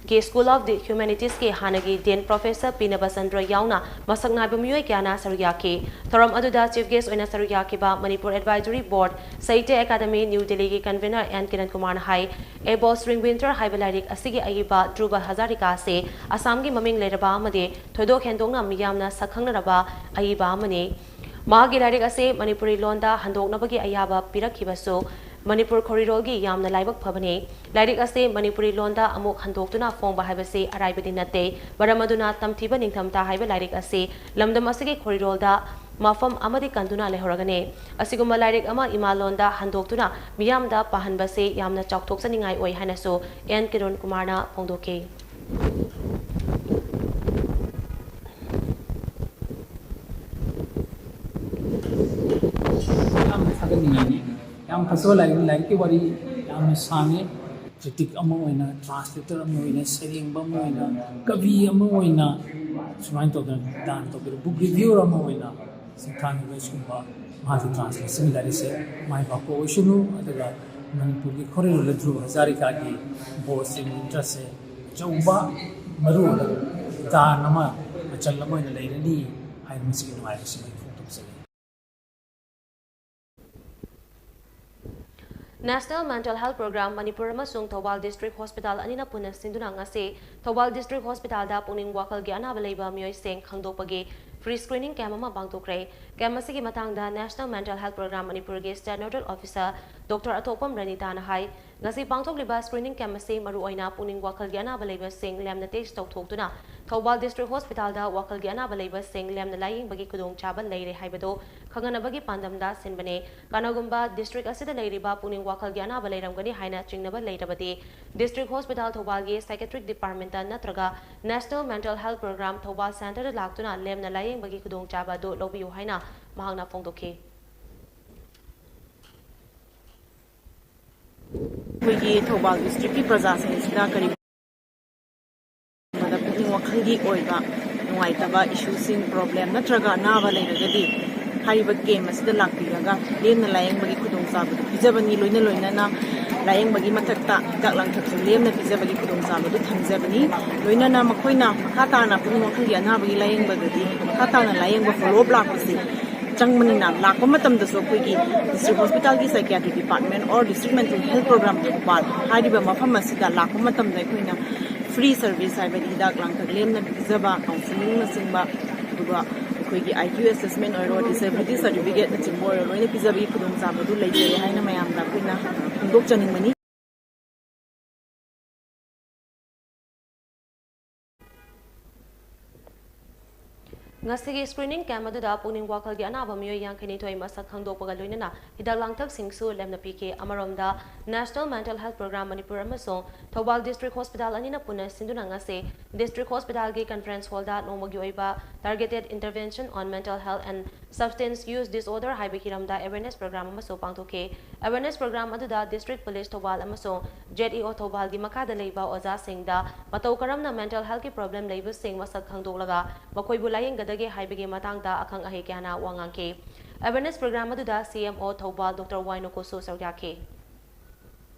K school of the ꯍ꯭ꯌꯨꯃꯦꯅꯤꯇꯤꯁꯀꯤ ꯍꯥꯟꯅꯒꯤ ꯗꯤꯟ ꯄ꯭ꯔꯣꯐꯦꯁꯔ ꯄꯤ ꯅꯕꯆꯟꯗ꯭ꯔ ꯌꯥꯎꯅ ꯃꯁꯛ ꯅꯥꯏꯕ ꯃꯤꯑꯣꯏ ꯀꯌꯥꯅ ꯁꯔꯨꯛ ꯌꯥꯈꯤ꯫ ꯊꯧꯔꯝ ꯑꯗꯨꯗ ꯆꯤꯐ ꯒꯦꯁ ꯑꯣꯏꯅ ꯁꯔꯨꯛ ꯌꯥꯈꯤꯕ ꯃꯅꯤꯄꯨꯔ ꯑꯦꯗꯚꯥꯏꯖꯔꯤ ꯕꯣꯔꯗ ꯁꯥꯍꯤꯇ꯭ꯌ ꯑꯦꯀꯥꯗꯃꯤ ꯅ꯭ꯌꯨ ꯗꯤꯜꯂꯤꯒꯤ ꯀꯟꯚꯤꯅꯔ ꯑꯦꯟ ꯀꯤꯔꯟ ꯀꯨꯃꯥꯔꯅ ꯍꯥꯏ, ꯑꯦ ꯕꯣꯁ ꯔꯤꯡ ꯋꯤꯟꯇꯔ ꯍꯥꯏꯕ ꯂꯥꯏꯔꯤꯛ ꯑꯁꯤꯒꯤ ꯑꯏꯕ ꯙ꯭ꯔꯨꯕ ꯍꯖꯥꯔꯤꯀꯥ ꯑꯁꯤ ꯑꯁꯥꯝꯒꯤ ꯃꯃꯤꯡ ꯂꯩꯔꯕ ꯑꯃꯗꯤ ꯊꯣꯏꯗꯣꯛ ꯍꯦꯟꯗꯣꯛꯅ ꯃꯤꯌꯥꯝꯅ ꯁꯛꯈꯪꯅꯔꯕ ꯑꯏꯕ ꯑꯃꯅꯤ꯫ ꯃꯍꯥꯛꯀꯤ ꯂꯥꯏꯔꯤꯛ ꯑꯁꯤ ꯃꯅꯤꯄꯨꯔꯤ ꯂꯣꯟꯗ ꯍꯟꯗꯣꯛꯅꯕꯒꯤ ꯑꯌꯥꯕ ꯄꯤꯔꯛꯈꯤꯕꯁꯨ ꯃꯅꯤꯄꯨꯔ ꯈꯣꯔꯤꯔꯣꯜꯒꯤ ꯌꯥꯝꯅ ꯂꯥꯏꯕꯛ ꯐꯕꯅꯤ꯫ ꯂꯥꯏꯔꯤꯛ ꯑꯁꯤ ꯃꯅꯤꯄꯨꯔꯤ ꯂꯣꯟꯗ ꯑꯃꯨꯛ ꯍꯟꯗꯣꯛꯇꯨꯅ ꯐꯣꯡꯕ ꯍꯥꯏꯕꯁꯤ ꯑꯔꯥꯏꯕꯗꯤ ꯅꯠꯇꯦ꯫ ꯃꯔꯝ ꯑꯗꯨꯅ ꯇꯝꯊꯤꯕ ꯅꯤꯡꯊꯝꯊꯥ ꯍꯥꯏꯕ ꯂꯥꯏꯔꯤꯛ ꯑꯁꯤ ꯂꯝꯗꯝ ꯑꯁꯤꯒꯤ ꯈꯣꯔꯤꯔꯣꯜꯗ ꯃꯐꯝ ꯑꯃꯗꯤ ꯀꯟꯗꯨꯅ ꯂꯩꯍꯧꯔꯒꯅꯤ꯫ ꯑꯁꯤꯒꯨꯝꯕ ꯂꯥꯏꯔꯤꯛ ꯑꯃ ꯏꯃꯥ ꯂꯣꯟꯗ ꯍꯟꯗꯣꯛꯇꯨꯅ ꯃꯤꯌꯥꯝꯗ ꯄꯥꯍꯟꯕꯁꯤ ꯌꯥꯝꯅ ꯆꯥꯎꯊꯣꯛꯆꯅꯤꯡꯉꯥꯏ ꯑꯣꯏ ꯍꯥꯏꯅꯁꯨ ꯑꯦꯟ ꯀꯤꯔꯟ ꯀꯨꯃꯥꯔꯅ ꯐꯣꯡꯗꯣꯛꯈꯤ꯫ ꯌꯥꯝꯅ ꯊꯥꯒꯠꯅꯤꯡꯉꯥꯏꯅꯤ꯫ ꯌꯥꯝ ꯐꯖꯕ ꯂꯥꯏꯔꯤꯛ, ꯂꯥꯏꯔꯤꯛꯀꯤ ꯋꯥꯔꯤ ꯌꯥꯝꯅ ꯁꯥꯡꯉꯦ꯫ ꯀ꯭ꯔꯤꯇꯤꯛ ꯑꯃ ꯑꯣꯏꯅ, ꯇ꯭ꯔꯥꯟꯁꯂꯦꯇꯔ ꯑꯃ ꯑꯣꯏꯅ, ꯁꯩꯔꯦꯡꯕ ꯑꯃ ꯑꯣꯏꯅ, ꯀꯕꯤ ꯑꯃ ꯑꯣꯏꯅ ꯁꯨꯃꯥꯏꯅ ꯇꯧꯗꯅ ꯗꯥꯟ ꯇꯧꯕꯤꯔ, ꯕꯨꯛ ꯔꯤꯚꯤꯌꯨꯔ ꯑꯃ ꯑꯣꯏꯅ ꯁꯤꯡꯊꯥꯅꯤꯡꯕ ꯁꯤꯒꯨꯝꯕ ꯃꯍꯥꯛꯀꯤ ꯇ꯭ꯔꯥꯟꯁꯂꯦꯁꯟꯒꯤ ꯂꯥꯏꯔꯤꯛꯁꯦ ꯃꯥꯏ ꯄꯥꯛꯄ ꯑꯣꯏꯁꯅꯨ꯫ ꯑꯗꯨꯒ ꯃꯅꯤꯄꯨꯔꯒꯤ ꯈꯣꯔꯤꯔꯣꯜ ꯂꯟꯊ꯭ꯔꯨꯕ ꯍꯖꯥꯔꯤꯀꯥꯒꯤ ꯕꯣꯁ ꯔꯤꯡ ꯋꯤꯟꯇꯔꯁꯦ ꯑꯆꯧꯕ ꯃꯔꯨ ꯑꯣꯏꯕ ꯗꯥꯟ ꯑꯃ, ꯃꯆꯜ ꯑꯃ ꯑꯣꯏꯅ ꯂꯩꯔꯅꯤ ꯍꯥꯏꯅ ꯃꯁꯤꯒꯤ ꯅꯨꯡꯉꯥꯏꯕꯁꯤꯡ ꯑꯩ ꯐꯣꯡꯗꯣꯛꯆꯔꯤ꯫ National Mental Health Program Manipur ꯑꯃꯁꯨꯡ ꯊꯧꯕꯥꯜ ꯗꯤꯁꯇ꯭ꯔꯤꯛ ꯍꯣꯁꯄꯤꯇꯥꯜ ꯑꯅꯤꯅ ꯄꯨꯟꯅ ꯁꯤꯟꯗꯨꯅ ꯉꯁꯤ ꯊꯧꯕꯥꯜ ꯗꯤꯁꯇ꯭ꯔꯤꯛ ꯍꯣꯁꯄꯤꯇꯥꯜꯗ ꯄꯨꯛꯅꯤꯡ ꯋꯥꯈꯜꯒꯤ ꯑꯅꯥꯕ ꯂꯩꯕ ꯃꯤꯑꯣꯏꯁꯤꯡ ꯈꯪꯗꯣꯛꯄꯒꯤ free screening camp ꯑꯃ ꯄꯥꯡꯊꯣꯛꯈ꯭ꯔꯦ꯫ Camp ꯑꯁꯤꯒꯤ ꯃꯇꯥꯡꯗ National Mental Health Program ꯃꯅꯤꯄꯨꯔꯒꯤ State Nodal Officer Doctor ꯑꯊꯣꯛꯄꯝ ꯔꯅꯤꯇꯥꯅ ꯍꯥꯏ, ꯉꯁꯤ ꯄꯥꯡꯊꯣꯛꯂꯤꯕ screening camp ꯑꯁꯤ ꯃꯔꯨꯑꯣꯏꯅ ꯄꯨꯛꯅꯤꯡ ꯋꯥꯈꯜꯒꯤ ꯑꯅꯥꯕ ꯂꯩꯕꯁꯤꯡ ꯂꯦꯝꯅ test ꯇꯧꯊꯣꯛꯇꯨꯅ ꯊꯧꯕꯥꯜ ꯗꯤꯁꯇ꯭ꯔꯤꯛ ꯍꯣꯁꯄꯤꯇꯥꯜꯗ ꯋꯥꯈꯜꯒꯤ ꯑꯅꯥꯕ ꯂꯩꯕꯁꯤꯡ ꯂꯦꯝꯅ ꯂꯥꯌꯦꯡꯕꯒꯤ ꯈꯨꯗꯣꯡꯆꯥꯕ ꯂꯩꯔꯦ ꯍꯥꯏꯕꯗꯨ ꯈꯪꯍꯟꯅꯕꯒꯤ ꯄꯥꯟꯗꯝꯗ ꯁꯤꯟꯕꯅꯤ꯫ ꯀꯅꯥꯒꯨꯝꯕ ꯗꯤꯁꯇ꯭ꯔꯤꯛ ꯑꯁꯤꯗ ꯂꯩꯔꯤꯕ ꯄꯨꯛꯅꯤꯡ ꯋꯥꯈꯜꯒꯤ ꯑꯅꯥꯕ ꯂꯩꯔꯝꯒꯅꯤ ꯍꯥꯏꯅ ꯆꯤꯡꯅꯕ ꯂꯩꯔꯕꯗꯤ ꯗꯤꯁꯇ꯭ꯔꯤꯛ ꯍꯣꯁꯄꯤꯇꯥꯜ ꯊꯧꯕꯥꯜꯒꯤ psychiatric department ꯅꯠꯇ꯭ꯔꯒ National Mental Health Program ꯊꯧꯕꯥꯜ centreꯗ ꯂꯥꯛꯇꯨꯅ ꯂꯦꯝꯅ ꯂꯥꯌꯦꯡꯕꯒꯤ ꯈꯨꯗꯣꯡꯆꯥꯕ ꯑꯗꯨ ꯂꯧꯕꯤꯌꯨ ꯍꯥꯏꯅ ꯃꯍꯥꯛꯅ ꯐꯣꯡꯗꯣꯛꯈꯤ꯫ ꯑꯩꯈꯣꯏꯒꯤ ꯊꯧꯕꯥꯜ ꯗꯤꯁꯇ꯭ꯔꯤꯛꯀꯤ ꯄ꯭ꯔꯖꯥꯁꯤꯡꯁꯤꯗ ꯀꯔꯤꯒꯨꯝꯕ ꯄꯨꯛꯅꯤꯡ ꯋꯥꯈꯜꯒꯤ ꯑꯣꯏꯕ ꯅꯨꯡꯉꯥꯏꯇꯕ ꯏꯁꯨꯁꯤꯡ, ꯄ꯭ꯔꯣꯕ꯭ꯂꯦꯝ ꯅꯠꯇ꯭ꯔꯒ ꯑꯅꯥꯕ ꯂꯩꯔꯒꯗꯤ ꯍꯥꯏꯔꯤꯕ ꯀꯦꯝ ꯑꯁꯤꯗ ꯂꯥꯛꯄꯤꯔꯒ ꯂꯦꯝꯅ ꯂꯥꯌꯦꯡꯕꯒꯤ ꯈꯨꯗꯣꯡꯆꯥꯕꯗꯨ ꯄꯤꯖꯕꯅꯤ꯫ ꯂꯣꯏꯅ ꯂꯣꯏꯅꯅ ꯂꯥꯌꯦꯡꯕꯒꯤ ꯃꯊꯛꯇ ꯍꯤꯗꯥꯛ ꯂꯥꯡꯊꯛꯁꯨ ꯂꯦꯝꯅ ꯄꯤꯖꯕꯒꯤ ꯈꯨꯗꯣꯡꯆꯥꯕꯗꯨ ꯊꯝꯖꯕꯅꯤ꯫ ꯂꯣꯏꯅꯅ ꯃꯈꯣꯏꯅ ꯃꯈꯥ ꯇꯥꯅ ꯄꯨꯛꯅꯤꯡ ꯋꯥꯈꯜꯒꯤ ꯑꯅꯥꯕꯒꯤ ꯂꯥꯌꯦꯡꯕꯒꯗꯤ ꯃꯈꯥ ꯇꯥꯅ ꯂꯥꯌꯦꯡꯕ ꯐꯣꯂꯣ ꯑꯞ ꯂꯥꯛꯄꯁꯤ ꯆꯪꯕꯅꯤꯅ, ꯂꯥꯛꯄ ꯃꯇꯝꯗꯁꯨ ꯑꯩꯈꯣꯏꯒꯤ district hospital ꯒꯤ psychiatry department or district mental health program Thoubal ꯍꯥꯏꯔꯤꯕ ꯃꯐꯝ ꯑꯁꯤꯗ ꯂꯥꯛꯄ ꯃꯇꯝꯗ ꯑꯩꯈꯣꯏꯅ ꯐ꯭ꯔꯤ ꯁꯔꯚꯤꯁ, ꯍꯥꯏꯕꯗꯤ ꯍꯤꯗꯥꯛ ꯂꯥꯡꯊꯛ ꯂꯦꯝꯅ ꯄꯤꯖꯕ, ꯀꯥꯎꯟꯁꯤꯂꯤꯡꯅꯆꯤꯡꯕ, ꯑꯗꯨꯒ ꯑꯩꯈꯣꯏꯒꯤ IQ assessment ꯑꯣꯏꯔꯣ, disability certificate ꯅꯆꯤꯡꯕ ꯑꯣꯏꯔꯣ, ꯂꯣꯏꯅ ꯄꯤꯖꯕꯒꯤ ꯈꯨꯗꯣꯡꯆꯥꯕꯗꯨ ꯂꯩꯖꯩ ꯍꯥꯏꯅ ꯃꯌꯥꯝꯗ ꯑꯩꯈꯣꯏꯅ ꯐꯣꯡꯗꯣꯛꯆꯅꯤꯡꯕꯅꯤ꯫ ꯉꯁꯤꯒꯤ screening camp ꯑꯗꯨꯗ ꯄꯨꯛꯅꯤꯡ ꯋꯥꯈꯜꯒꯤ ꯑꯅꯥꯕ ꯃꯤꯑꯣꯏ ꯌꯥꯡꯈꯩꯅꯤꯊꯣꯏ ꯃꯁꯛ ꯈꯪꯗꯣꯛꯄꯒ ꯂꯣꯏꯅꯅ ꯍꯤꯗꯥꯛ ꯂꯥꯡꯊꯛꯁꯤꯡꯁꯨ ꯂꯦꯝꯅ ꯄꯤꯈꯤ꯫ ꯑꯃꯔꯣꯝꯗ, National Mental Health Program Manipur ꯑꯃꯁꯨꯡ ꯊꯧꯕꯥꯜ District Hospital ꯑꯅꯤꯅ ꯄꯨꯟꯅ ꯁꯤꯟꯗꯨꯅ ꯉꯁꯤ District Hospital ꯒꯤ conference hall ꯗ ꯅꯣꯡꯃꯒꯤ ꯑꯣꯏꯕ Targeted Intervention on Mental Health and Substance Use Disorder ꯍꯥꯏꯕ ꯍꯤꯔꯝꯗ awareness program ꯑꯃꯁꯨ ꯄꯥꯡꯊꯣꯛꯈꯤ꯫ Awareness program ꯑꯗꯨꯗ District Police ꯊꯧꯕꯥꯜ ꯑꯃꯁꯨꯡ ZEO ꯊꯧꯕꯥꯜꯒꯤ ꯃꯈꯥꯗ ꯂꯩꯕ ꯑꯣꯖꯥꯁꯤꯡꯗ ꯃꯇꯧ ꯀꯔꯝꯅ mental health ꯀꯤ problem ꯂꯩꯕꯁꯤꯡ ꯃꯁꯛ ꯈꯪꯗꯣꯛꯂꯒ ꯃꯈꯣꯏꯕꯨ ꯂꯥꯌꯦꯡꯒꯗꯒꯦ ꯍꯥꯏꯕꯒꯤ ꯃꯇꯥꯡꯗ ꯑꯈꯪ ꯑꯍꯩ ꯀꯌꯥꯅ ꯋꯥ ꯉꯥꯡꯈꯤ꯫ Awareness program ꯑꯗꯨꯗ CMO ꯊꯧꯕꯥꯜ ꯗꯣꯛꯇꯔ ꯋꯥꯏ ꯅꯣꯀꯣꯁꯨ ꯁꯔꯨꯛ ꯌꯥꯈꯤ꯫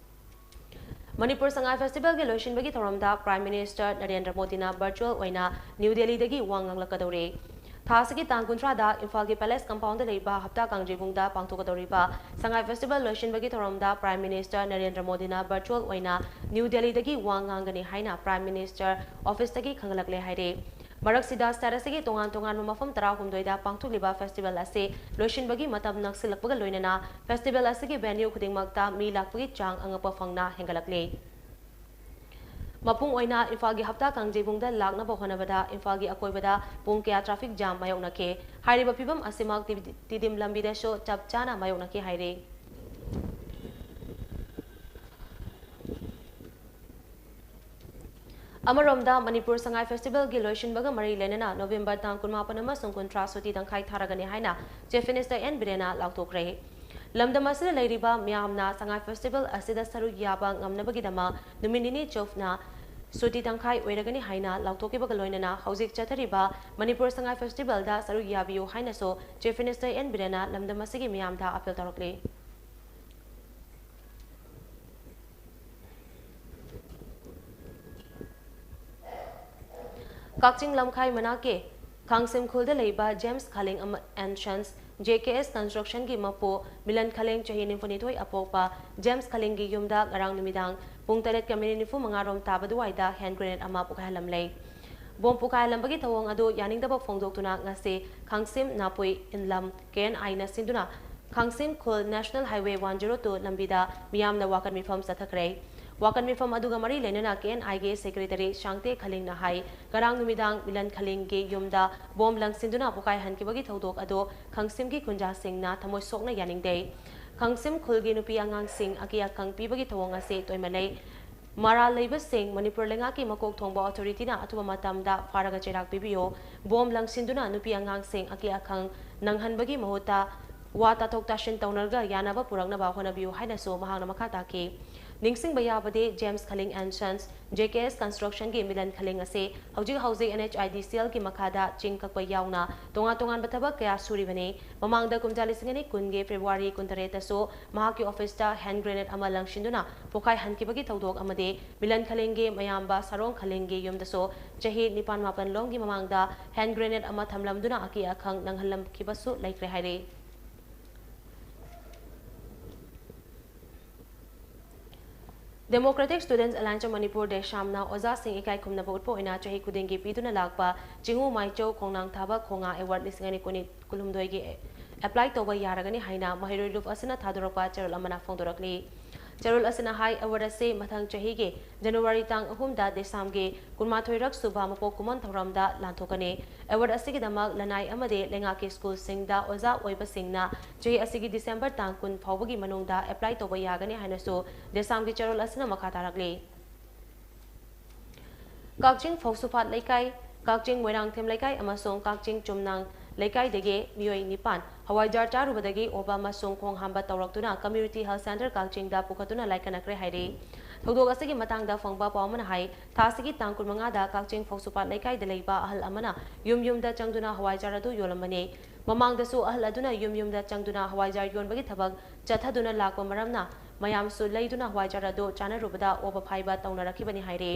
ꯃꯅꯤꯄꯨꯔ ꯁꯉꯥꯏ festival ꯒꯤ ꯂꯣꯏꯁꯤꯟꯕꯒꯤ ꯊꯧꯔꯝꯗ Prime Minister ꯅꯔꯦꯟꯗ꯭ꯔ ꯃꯣꯗꯤꯅ virtual ꯑꯣꯏꯅ ꯅ꯭ꯌꯨ ꯗꯦꯜꯂꯤꯗꯒꯤ ꯋꯥ ꯉꯥꯡꯂꯛꯀꯗꯧꯔꯤ꯫ ꯊꯥ ꯑꯁꯤꯒꯤ ꯇꯥꯡ ꯀꯨꯟꯊ꯭ꯔꯥꯗ ꯏꯝꯐꯥꯜꯒꯤ Palace compound ꯗ ꯂꯩꯕ ꯍꯞꯇꯥ ꯀꯥꯡꯖꯩꯕꯨꯡꯗ ꯄꯥꯡꯊꯣꯛꯀꯗꯧꯔꯤꯕ ꯁꯉꯥꯏ festival ꯂꯣꯏꯁꯤꯟꯕꯒꯤ ꯊꯧꯔꯝꯗ Prime Minister ꯅꯔꯦꯟꯗ꯭ꯔ ꯃꯣꯗꯤꯅ virtual ꯑꯣꯏꯅ ꯅ꯭ꯌꯨ ꯗꯦꯜꯂꯤꯗꯒꯤ ꯋꯥ ꯉꯥꯡꯒꯅꯤ ꯍꯥꯏꯅ Prime Minister office ꯇꯒꯤ ꯈꯪꯍꯜꯂꯛꯂꯦ ꯍꯥꯏꯔꯦ꯫ ꯃꯔꯛꯁꯤꯗ state ꯑꯁꯤꯒꯤ ꯇꯣꯉꯥꯟ ꯇꯣꯉꯥꯟꯕ ꯃꯐꯝ ꯇꯔꯥꯍꯨꯝꯗꯣꯏꯗ ꯄꯥꯡꯊꯣꯛꯂꯤꯕ festival ꯑꯁꯤ ꯂꯣꯏꯁꯤꯟꯕꯒꯤ ꯃꯇꯝ ꯅꯛꯁꯤꯜꯂꯛꯄꯒ ꯂꯣꯏꯅꯅ festival ꯑꯁꯤꯒꯤ venue ꯈꯨꯗꯤꯡꯃꯛꯇ ꯃꯤ ꯂꯥꯛꯄꯒꯤ ꯆꯥꯡ ꯑꯉꯛꯄ ꯐꯪꯅ ꯍꯦꯟꯒꯠꯂꯛꯂꯤ꯫ ꯃꯄꯨꯡ ꯑꯣꯏꯅ ꯏꯝꯐꯥꯜꯒꯤ ꯍꯞꯇꯥ ꯀꯥꯡꯖꯩꯕꯨꯡꯗ ꯂꯥꯛꯅꯕ ꯍꯣꯠꯅꯕꯗ ꯏꯝꯐꯥꯜꯒꯤ ꯑꯀꯣꯏꯕꯗ ꯄꯨꯡ ꯀꯌꯥ traffic jam ꯃꯥꯌꯣꯛꯅꯈꯤ? ꯍꯥꯏꯔꯤꯕ ꯐꯤꯕꯝ ꯑꯁꯤꯃꯛ ꯇꯤ-, ꯇꯤꯗꯤꯝ ꯂꯝꯕꯤꯗꯁꯨ ꯆꯞ ꯆꯥꯅ ꯃꯥꯌꯣꯛꯅꯈꯤ ꯍꯥꯏꯔꯤ꯫ ꯑꯃꯔꯣꯝꯗ, ꯃꯅꯤꯄꯨꯔ ꯁꯉꯥꯏ festival ꯒꯤ ꯂꯣꯏꯁꯤꯟꯕꯒ ꯃꯔꯤ ꯂꯩꯅꯅ November ꯇꯥꯡ ꯀꯨꯟꯃꯥꯄꯟ ꯑꯃꯁꯨꯡ ꯀꯨꯟꯊ꯭ꯔꯥ ꯁꯨꯇꯤ ꯇꯪꯈꯥꯏ ꯊꯥꯔꯒꯅꯤ ꯍꯥꯏꯅ Chief Minister ꯑꯦꯟ ꯕꯤꯔꯦꯟꯅ ꯂꯥꯎꯊꯣꯛꯈ꯭ꯔꯦ꯫ ꯂꯝꯗꯝ ꯑꯁꯤꯗ ꯂꯩꯔꯤꯕ ꯃꯤꯌꯥꯝꯅ ꯁꯉꯥꯏ festival ꯑꯁꯤꯗ ꯁꯔꯨꯛ ꯌꯥꯕ ꯉꯝꯅꯕꯒꯤꯗꯃꯛ ꯅꯨꯃꯤꯠ ꯅꯤꯅꯤ ꯆꯨꯞꯅ ꯁꯨꯇꯤ ꯇꯪꯈꯥꯏ ꯑꯣꯏꯔꯒꯅꯤ ꯍꯥꯏꯅ ꯂꯥꯎꯊꯣꯛꯈꯤꯕꯒ ꯂꯣꯏꯅꯅ ꯍꯧꯖꯤꯛ ꯆꯠꯊꯔꯤꯕ ꯃꯅꯤꯄꯨꯔ ꯁꯉꯥꯏ ꯐꯦꯁꯇꯤꯚꯦꯜꯗ ꯁꯔꯨꯛ ꯌꯥꯕꯤꯌꯨ ꯍꯥꯏꯅꯁꯨ Chief Minister ꯑꯦꯟ ꯕꯤꯔꯦꯟꯅ ꯂꯝꯗꯝ ꯑꯁꯤꯒꯤ ꯃꯤꯌꯥꯝꯗ ꯑꯥꯄꯤꯜ ꯇꯧꯔꯛꯂꯤ꯫ ꯀꯛꯆꯤꯡ ꯂꯝꯈꯥꯏ ꯃꯅꯥꯛꯀꯤ ꯈꯥꯡꯁꯤꯝ ꯈꯨꯜꯗ ꯂꯩꯕ ꯖꯦꯝꯁ ꯈꯥꯂꯤꯡ ꯑꯃ-, and Sons, J K S Constructionꯒꯤ ꯃꯄꯨ ꯃꯤꯂꯟ ꯈꯥꯂꯤꯡ, ꯆꯍꯤ ꯅꯤꯐꯨꯅꯤꯊꯣꯏ ꯑꯄꯣꯛꯄ ꯖꯦꯝꯁ ꯈꯥꯂꯤꯡꯒꯤ ꯌꯨꯝꯗ ꯉꯔꯥꯡ ꯅꯨꯃꯤꯗꯥꯡ ꯄꯨꯡ ꯇꯔꯦꯠꯀ ꯃꯤꯅꯤꯠ ꯅꯤꯐꯨ ꯃꯉꯥ ꯔꯣꯝ ꯇꯥꯕ ꯑꯗꯨꯋꯥꯏꯗ hand grenade ꯑꯃ ꯄꯣꯈꯥꯏꯍꯜꯂꯝꯂꯦ꯫ ꯕꯣꯝ ꯄꯣꯈꯥꯏꯍꯜꯂꯝꯕꯒꯤ ꯊꯧꯑꯣꯡ ꯑꯗꯨ ꯌꯥꯅꯤꯡꯗꯕ ꯐꯣꯡꯗꯣꯛꯇꯨꯅ ꯉꯁꯤ ꯈꯥꯡꯁꯤꯝ ꯅꯥꯄꯨꯏ ꯏꯟꯂꯝ K N Iꯅ ꯁꯤꯟꯗꯨꯅ ꯈꯥꯡꯁꯤꯝ ꯈꯨꯜ National Highway one zero two ꯂꯝꯕꯤꯗ ꯃꯤꯌꯥꯝꯅ ꯋꯥꯀꯠ ꯃꯤꯐꯝ ꯆꯠꯊꯈ꯭ꯔꯦ꯫ ꯋꯥꯀꯠ ꯃꯤꯐꯝ ꯑꯗꯨꯒ ꯃꯔꯤ ꯂꯩꯅꯅ K N Iꯒꯤ Secretary ꯁꯥꯡꯇꯦ ꯈꯂꯤꯡꯅ ꯍꯥꯏ, ꯉꯔꯥꯡ ꯅꯨꯃꯤꯗꯥꯡ ꯃꯤꯂꯟ ꯈꯂꯤꯡꯒꯤ ꯌꯨꯝꯗ ꯕꯣꯝ ꯂꯪꯁꯤꯟꯗꯨꯅ ꯄꯣꯈꯥꯏꯍꯟꯈꯤꯕꯒꯤ ꯊꯧꯗꯣꯛ ꯑꯗꯨ ꯈꯪꯁꯤꯝꯒꯤ ꯈꯨꯟꯖꯥꯁꯤꯡꯅ ꯊꯃꯣꯏ ꯁꯣꯛꯅ ꯌꯥꯅꯤꯡꯗꯦ꯫ ꯈꯪꯁꯤꯝ ꯈꯨꯜꯒꯤ ꯅꯨꯄꯤ ꯑꯉꯥꯡꯁꯤꯡ ꯑꯀꯤ ꯑꯈꯪ ꯄꯤꯕꯒꯤ ꯊꯧꯑꯣꯡ ꯑꯁꯤ ꯇꯣꯏꯃꯜꯂꯦ꯫ ꯃꯔꯥꯜ ꯂꯩꯕꯁꯤꯡ ꯃꯅꯤꯄꯨꯔ ꯂꯩꯉꯥꯛꯀꯤ ꯃꯀꯣꯛ ꯊꯣꯡꯕ authorityꯅ ꯑꯊꯨꯕ ꯃꯇꯝꯗ ꯐꯥꯔꯒ ꯆꯩꯔꯥꯛ ꯄꯤꯕꯤꯌꯨ꯫ ꯕꯣꯝ ꯂꯪꯁꯤꯟꯗꯨꯅ ꯅꯨꯄꯤ ꯑꯉꯥꯡꯁꯤꯡ ꯑꯀꯤ ꯑꯈꯪ ꯅꯪꯍꯟꯕꯒꯤ ꯃꯍꯨꯠꯇ ꯋꯥ ꯇꯥꯊꯣꯛ ꯇꯥꯁꯤꯟ ꯇꯧꯅꯔꯒ ꯌꯥꯅꯕ ꯄꯨꯔꯛꯅꯕ ꯍꯣꯠꯅꯕꯤꯌꯨ ꯍꯥꯏꯅꯁꯨ ꯃꯍꯥꯛꯅ ꯃꯈꯥ ꯇꯥꯈꯤ꯫ ꯅꯤꯡꯁꯤꯡꯕ ꯌꯥꯕꯗꯤ, James Khaling and Sons, J K S Constructionꯒꯤ Milan ꯈꯂꯤꯡ ꯑꯁꯤ ꯍꯧꯖꯤꯛ ꯍꯧꯖꯤꯛ N H I D C Lꯒꯤ ꯃꯈꯥꯗ ꯆꯤꯡ ꯀꯛꯄ ꯌꯥꯎꯅ ꯇꯣꯉꯥꯟ ꯇꯣꯉꯥꯟꯕ ꯊꯕꯛ ꯀꯌꯥ ꯁꯨꯔꯤꯕꯅꯤ꯫ ꯃꯃꯥꯡꯗ ꯀꯨꯝꯖꯥ ꯂꯤꯁꯤꯡ ꯑꯅꯤ ꯀꯨꯟꯒꯤ February ꯀꯨꯟꯇꯔꯦꯠꯇꯁꯨ ꯃꯍꯥꯛꯀꯤ officeꯇ hand grenade ꯑꯃ ꯂꯪꯁꯤꯟꯗꯨꯅ ꯄꯣꯈꯥꯏꯍꯟꯈꯤꯕꯒꯤ ꯊꯧꯗꯣꯛ ꯑꯃꯗꯤ ꯃꯤꯂꯟ ꯈꯂꯤꯡꯒꯤ ꯃꯌꯥꯝꯕ ꯁꯥꯔꯣꯡ ꯈꯂꯤꯡꯒꯤ ꯌꯨꯝꯗꯁꯨ ꯆꯍꯤ ꯅꯤꯄꯥꯟ ꯃꯥꯄꯟ ꯂꯣꯝꯒꯤ ꯃꯃꯥꯡꯗ hand grenade ꯑꯃ ꯊꯝꯂꯝꯗꯨꯅ ꯑꯀꯤ ꯑꯈꯪ ꯅꯪꯍꯜꯂꯝꯈꯤꯕꯁꯨ ꯂꯩꯈ꯭ꯔꯦ ꯍꯥꯏꯔꯤ꯫ Democratic Students Alliance of Manipur, DESAMꯅ ꯑꯣꯖꯥꯁꯤꯡ ꯏꯀꯥꯏ ꯈꯨꯝꯅꯕ ꯎꯠꯄ ꯑꯣꯏꯅ ꯆꯍꯤ ꯈꯨꯗꯤꯡꯒꯤ ꯄꯤꯗꯨꯅ ꯂꯥꯛꯄ ꯆꯤꯡꯉꯨ ꯃꯥꯏꯆꯧ ꯈꯣꯡꯅꯥꯡ ꯊꯥꯕ ꯈꯣꯡꯉꯥ award ꯂꯤꯁꯤꯡ ꯑꯅꯤ ꯀꯨꯟꯍꯨꯝꯗꯣꯏꯒꯤ apply ꯇꯧꯕ ꯌꯥꯔꯒꯅꯤ ꯍꯥꯏꯅ ꯃꯍꯩꯔꯣꯏ ꯂꯨꯞ ꯑꯁꯤꯅ ꯊꯥꯗꯣꯔꯛꯄ ꯆꯦꯔꯣꯜ ꯑꯃꯅ ꯐꯣꯡꯗꯣꯔꯛꯂꯤ꯫ ꯆꯦꯔꯣꯜ ꯑꯁꯤꯅ ꯍꯥꯏ, award ꯑꯁꯤ ꯃꯊꯪ ꯆꯍꯤꯒꯤ January ꯇꯥꯡ ꯑꯍꯨꯝꯗ DESAMꯒꯤ ꯀꯨꯟꯃꯥꯊꯣꯏꯔꯛ ꯁꯨꯕ ꯃꯄꯣꯛ ꯀꯨꯝꯑꯣꯟ ꯊꯧꯔꯝꯗ ꯂꯥꯟꯊꯣꯛꯀꯅꯤ꯫ Award ꯑꯁꯤꯒꯤꯗꯃꯛ ꯂꯅꯥꯏ ꯑꯃꯗꯤ ꯂꯩꯉꯥꯛꯀꯤ ꯁ꯭ꯀꯨꯜꯁꯤꯡꯗ ꯑꯣꯖꯥ ꯑꯣꯏꯕꯁꯤꯡꯅ ꯆꯍꯤ ꯑꯁꯤꯒꯤ December ꯇꯥꯡ ꯀꯨꯟ ꯐꯥꯎꯕꯒꯤ ꯃꯅꯨꯡꯗ apply ꯇꯧꯕ ꯌꯥꯒꯅꯤ ꯍꯥꯏꯅꯁꯨ DESAMꯒꯤ ꯆꯦꯔꯣꯜ ꯑꯁꯤꯅ ꯃꯈꯥ ꯇꯥꯔꯛꯂꯤ꯫ ꯀꯛꯆꯤꯡ ꯐꯧꯁꯨꯐꯥꯠ ꯂꯩꯀꯥꯏ, ꯀꯛꯆꯤꯡ ꯃꯣꯏꯔꯥꯡꯊꯦꯝ ꯂꯩꯀꯥꯏ ꯑꯃꯁꯨꯡ ꯀꯛꯆꯤꯡ ꯆꯨꯝꯅꯥꯡ ꯂꯩꯀꯥꯏꯗꯒꯤ ꯃꯤꯑꯣꯏ ꯅꯤꯄꯥꯟ ꯍꯋꯥꯏꯖꯥꯔ ꯆꯥꯔꯨꯕꯗꯒꯤ ꯑꯣꯕ ꯑꯃꯁꯨꯡ ꯈꯣꯡ ꯍꯥꯝꯕ ꯇꯧꯔꯛꯇꯨꯅ Community Health Centre ꯀꯛꯆꯤꯡꯗ ꯄꯨꯈꯠꯇꯨꯅ ꯂꯥꯏꯀꯠꯅꯈ꯭ꯔꯦ ꯍꯥꯏꯔꯤ꯫ ꯊꯧꯗꯣꯛ ꯑꯁꯤꯒꯤ ꯃꯇꯥꯡꯗ ꯐꯪꯕ ꯄꯥꯎ ꯑꯃꯅ ꯍꯥꯏ, ꯊꯥ ꯑꯁꯤꯒꯤ ꯇꯥꯡ ꯀꯨꯟꯃꯉꯥꯗ ꯀꯛꯆꯤꯡ ꯐꯧꯁꯨꯄꯥꯠ ꯂꯩꯀꯥꯏꯗ ꯂꯩꯕ ꯑꯍꯜ ꯑꯃꯅ ꯌꯨꯝ ꯌꯨꯝꯗ ꯆꯪꯗꯨꯅ ꯍꯋꯥꯏꯖꯥꯔ ꯑꯗꯨ ꯌꯣꯜꯂꯝꯕꯅꯤ꯫ ꯃꯃꯥꯡꯗꯁꯨ ꯑꯍꯜ ꯑꯗꯨꯅ ꯌꯨꯝ ꯌꯨꯝꯗ ꯆꯪꯗꯨꯅ ꯍꯋꯥꯏꯖꯥꯔ ꯌꯣꯟꯕꯒꯤ ꯊꯕꯛ ꯆꯠꯊꯗꯨꯅ ꯂꯥꯛꯄ ꯃꯔꯝꯅ ꯃꯌꯥꯝꯁꯨ ꯂꯩꯗꯨꯅ ꯍꯋꯥꯏꯖꯥꯔ ꯑꯗꯨ ꯆꯥꯅꯔꯨꯕꯗ ꯑꯣꯕ ꯐꯥꯏꯕ ꯇꯧꯅꯔꯛꯈꯤꯕꯅꯤ ꯍꯥꯏꯔꯤ꯫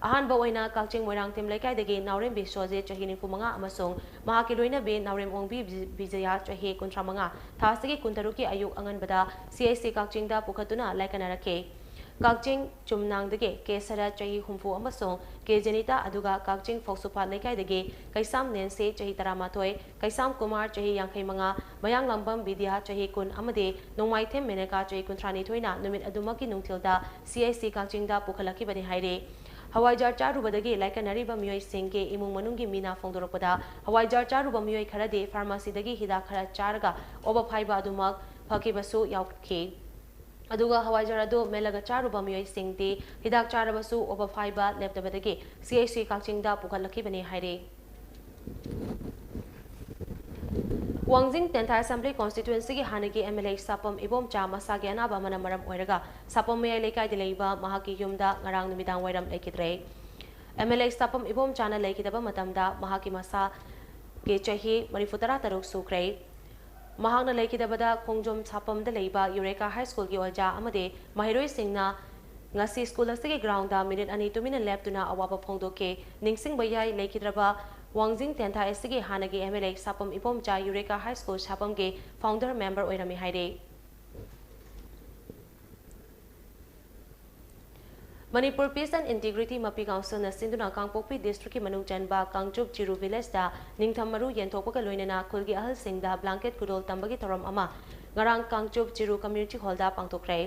ꯑꯍꯥꯟꯕ ꯑꯣꯏꯅ ꯀꯛꯆꯤꯡ ꯃꯣꯏꯔꯥꯡꯊꯦꯝ ꯂꯩꯀꯥꯏꯗꯒꯤ ꯅꯥꯎꯔꯦꯝꯕꯤ ꯁꯣꯖꯦ, ꯆꯍꯤ ꯅꯤꯐꯨ ꯃꯉꯥ, ꯑꯃꯁꯨꯡ ꯃꯍꯥꯛꯀꯤ ꯂꯣꯏꯅꯕꯤ ꯅꯥꯎꯔꯦꯝ ꯑꯣꯡꯕꯤ ꯕꯤ-, ꯕꯤꯖꯌꯥ, ꯆꯍꯤ ꯀꯨꯟꯊ꯭ꯔꯥ ꯃꯉꯥ, ꯊꯥ ꯑꯁꯤꯒꯤ ꯀꯨꯟꯇꯔꯨꯛꯀꯤ ꯑꯌꯨꯛ ꯑꯉꯟꯕꯗ ꯁꯤ ꯑꯩꯆ ꯁꯤ ꯀꯛꯆꯤꯡꯗ ꯄꯨꯈꯠꯇꯨꯅ ꯂꯥꯏꯀꯠꯅꯔꯛꯈꯤ꯫ ꯀꯛꯆꯤꯡ ꯆꯨꯝꯅꯥꯡꯗꯒꯤ ꯀꯦ ꯁꯔꯠ, ꯆꯍꯤ ꯍꯨꯝꯐꯨ, ꯑꯃꯁꯨꯡ ꯀꯦ ꯖꯦꯅꯤꯇꯥ, ꯑꯗꯨꯒ ꯀꯛꯆꯤꯡ ꯐꯧꯁꯨꯄꯥꯠ ꯂꯩꯀꯥꯏꯗꯒꯤ ꯀꯩꯁꯥꯝ ꯅꯦꯟꯁꯦ, ꯆꯍꯤ ꯇꯔꯥꯃꯥꯊꯣꯏ, ꯀꯩꯁꯥꯝ ꯀꯨꯃꯥꯔ, ꯆꯍꯤ ꯌꯥꯡꯈꯩ ꯃꯉꯥ, ꯃꯌꯥꯡꯂꯥꯡꯕꯝ ꯕꯤꯗ꯭ꯌꯥ, ꯆꯍꯤ ꯀꯨꯟ, ꯑꯃꯗꯤ ꯅꯣꯡꯃꯥꯏꯊꯦꯝ ꯃꯦꯅꯀꯥ, ꯆꯍꯤ ꯀꯨꯟꯊ꯭ꯔꯥꯅꯤꯊꯣꯏꯅ ꯅꯨꯃꯤꯠ ꯑꯗꯨꯃꯛꯀꯤ ꯅꯨꯡꯊꯤꯜꯗ ꯁꯤ ꯑꯩꯆ ꯁꯤ ꯀꯛꯆꯤꯡꯗ ꯄꯨꯈꯠꯂꯛꯈꯤꯕꯅꯤ ꯍꯥꯏꯔꯤ꯫ ꯍꯋꯥꯏꯖꯥꯔ ꯆꯥꯔꯨꯕꯗꯒꯤ ꯂꯥꯏꯀꯠꯅꯔꯤꯕ ꯃꯤꯑꯣꯏꯁꯤꯡꯒꯤ ꯏꯃꯨꯡ ꯃꯅꯨꯡꯒꯤ ꯃꯤꯅ ꯐꯣꯡꯗꯣꯔꯛꯄꯗ, ꯍꯋꯥꯏꯖꯥꯔ ꯆꯥꯔꯨꯕ ꯃꯤꯑꯣꯏ ꯈꯔꯗꯤ ꯐꯥꯔꯃꯥꯁꯤꯗꯒꯤ ꯍꯤꯗꯥꯛ ꯈꯔ ꯆꯥꯔꯒ ꯑꯣꯕ ꯐꯥꯏꯕ ꯑꯗꯨꯃꯛ ꯐꯈꯤꯕꯁꯨ ꯌꯥꯎꯈꯤ꯫ ꯑꯗꯨꯒ ꯍꯋꯥꯏꯖꯥꯔ ꯑꯗꯨ ꯃꯦꯠꯂꯒ ꯆꯥꯔꯨꯕ ꯃꯤꯑꯣꯏꯁꯤꯡꯗꯤ ꯍꯤꯗꯥꯛ ꯆꯥꯔꯕꯁꯨ ꯑꯣꯕ ꯐꯥꯏꯕ ꯂꯦꯞꯇꯕꯗꯒꯤ ꯁꯤ ꯑꯩꯆ ꯁꯤ ꯀꯛꯆꯤꯡꯗ ꯄꯨꯈꯠꯂꯛꯈꯤꯕꯅꯤ ꯍꯥꯏꯔꯤ꯫ ꯋꯥꯡꯖꯤꯡ ꯇꯦꯟꯊꯥ ꯑꯦꯁꯦꯝꯕ꯭ꯂꯤ ꯀꯣꯟꯁꯇꯤꯇ꯭ꯋꯦꯟꯁꯤꯒꯤ ꯍꯥꯟꯅꯒꯤ M L A Sapam Ibomcha ꯃꯁꯥꯒꯤ ꯑꯅꯥꯕ ꯑꯃꯅ ꯃꯔꯝ ꯑꯣꯏꯔꯒ ꯁꯥꯄꯝ ꯃꯌꯥꯏ ꯂꯩꯀꯥꯏꯗ ꯂꯩꯕ ꯃꯍꯥꯛꯀꯤ ꯌꯨꯝꯗ ꯉꯔꯥꯡ ꯅꯨꯃꯤꯗꯥꯡ ꯋꯥꯏꯔꯝ ꯂꯩꯈꯤꯗ꯭ꯔꯦ꯫ ꯑꯦꯝ ꯑꯦꯜ ꯑꯦ ꯁꯥꯄꯝ ꯏꯕꯣꯝꯆꯥꯅ ꯂꯩꯈꯤꯗꯕ ꯃꯇꯝꯗ ꯃꯍꯥꯛꯀꯤ ꯃꯁꯥꯒꯤ ꯆꯍꯤ ꯃꯔꯤꯐꯨ ꯇꯔꯥ ꯇꯔꯨꯛ ꯁꯨꯈ꯭ꯔꯦ꯫ ꯃꯍꯥꯛꯅ ꯂꯩꯈꯤꯗꯕꯗ ꯈꯣꯡꯖꯣꯝ ꯁꯥꯄꯝꯗ ꯂꯩꯕ ꯌꯨꯔꯦꯀꯥ ꯍꯥꯏ ꯁ꯭ꯀꯨꯜꯒꯤ ꯑꯣꯖꯥ ꯑꯃꯗꯤ ꯃꯍꯩꯔꯣꯏꯁꯤꯡꯅ ꯉꯁꯤ ꯁ꯭ꯀꯨꯜ ꯑꯁꯤꯒꯤ ꯒ꯭ꯔꯥꯎꯟꯗ ꯃꯤꯅꯤꯠ ꯑꯅꯤ ꯇꯨꯃꯤꯟꯅ ꯂꯦꯞꯇꯨꯅ ꯑꯋꯥꯕ ꯐꯣꯡꯗꯣꯛꯈꯤ꯫ ꯅꯤꯡꯁꯤꯡꯕ ꯌꯥꯏ, ꯂꯩꯈꯤꯗ꯭ꯔꯕ ꯋꯥꯡꯖꯤꯡ ꯇꯦꯟꯊꯥ ꯑꯦꯁ ꯁꯤꯒꯤ ꯍꯥꯟꯅꯒꯤ M L A Sapam Ibomcha Eureka high school ꯁꯥꯄꯝꯒꯤ ꯐꯥꯎꯟꯗꯔ ꯃꯦꯝꯕꯔ ꯑꯣꯏꯔꯝꯃꯤ ꯍꯥꯏꯔꯤ꯫ ꯃꯅꯤꯄꯨꯔ Peace and Integrity ꯃꯄꯤ ꯀꯥꯎꯟꯁꯤꯜꯅ ꯁꯤꯟꯗꯨꯅ ꯀꯥꯡꯄꯣꯛꯄꯤ ꯗꯤꯁꯇ꯭ꯔꯤꯛꯀꯤ ꯃꯅꯨꯡ ꯆꯟꯕ ꯀꯥꯡꯆꯨꯞ ꯆꯤꯔꯨ ꯚꯤꯂꯦꯖꯇ ꯅꯤꯡꯊꯝ ꯃꯔꯨ ꯌꯦꯟꯊꯣꯛꯄꯒ ꯂꯣꯏꯅꯅ ꯈꯨꯜꯒꯤ ꯑꯍꯜꯁꯤꯡꯗ ꯕ꯭ꯂꯥꯡꯀꯦꯠ ꯈꯨꯗꯣꯜ ꯇꯝꯕꯒꯤ ꯊꯧꯔꯝ ꯑꯃ ꯉꯔꯥꯡ ꯀꯥꯡꯆꯨꯞ ꯆꯤꯔꯨ ꯀꯝꯃ꯭ꯌꯨꯅꯤꯇꯤ ꯍꯣꯜꯗ ꯄꯥꯡꯊꯣꯛꯈ꯭ꯔꯦ꯫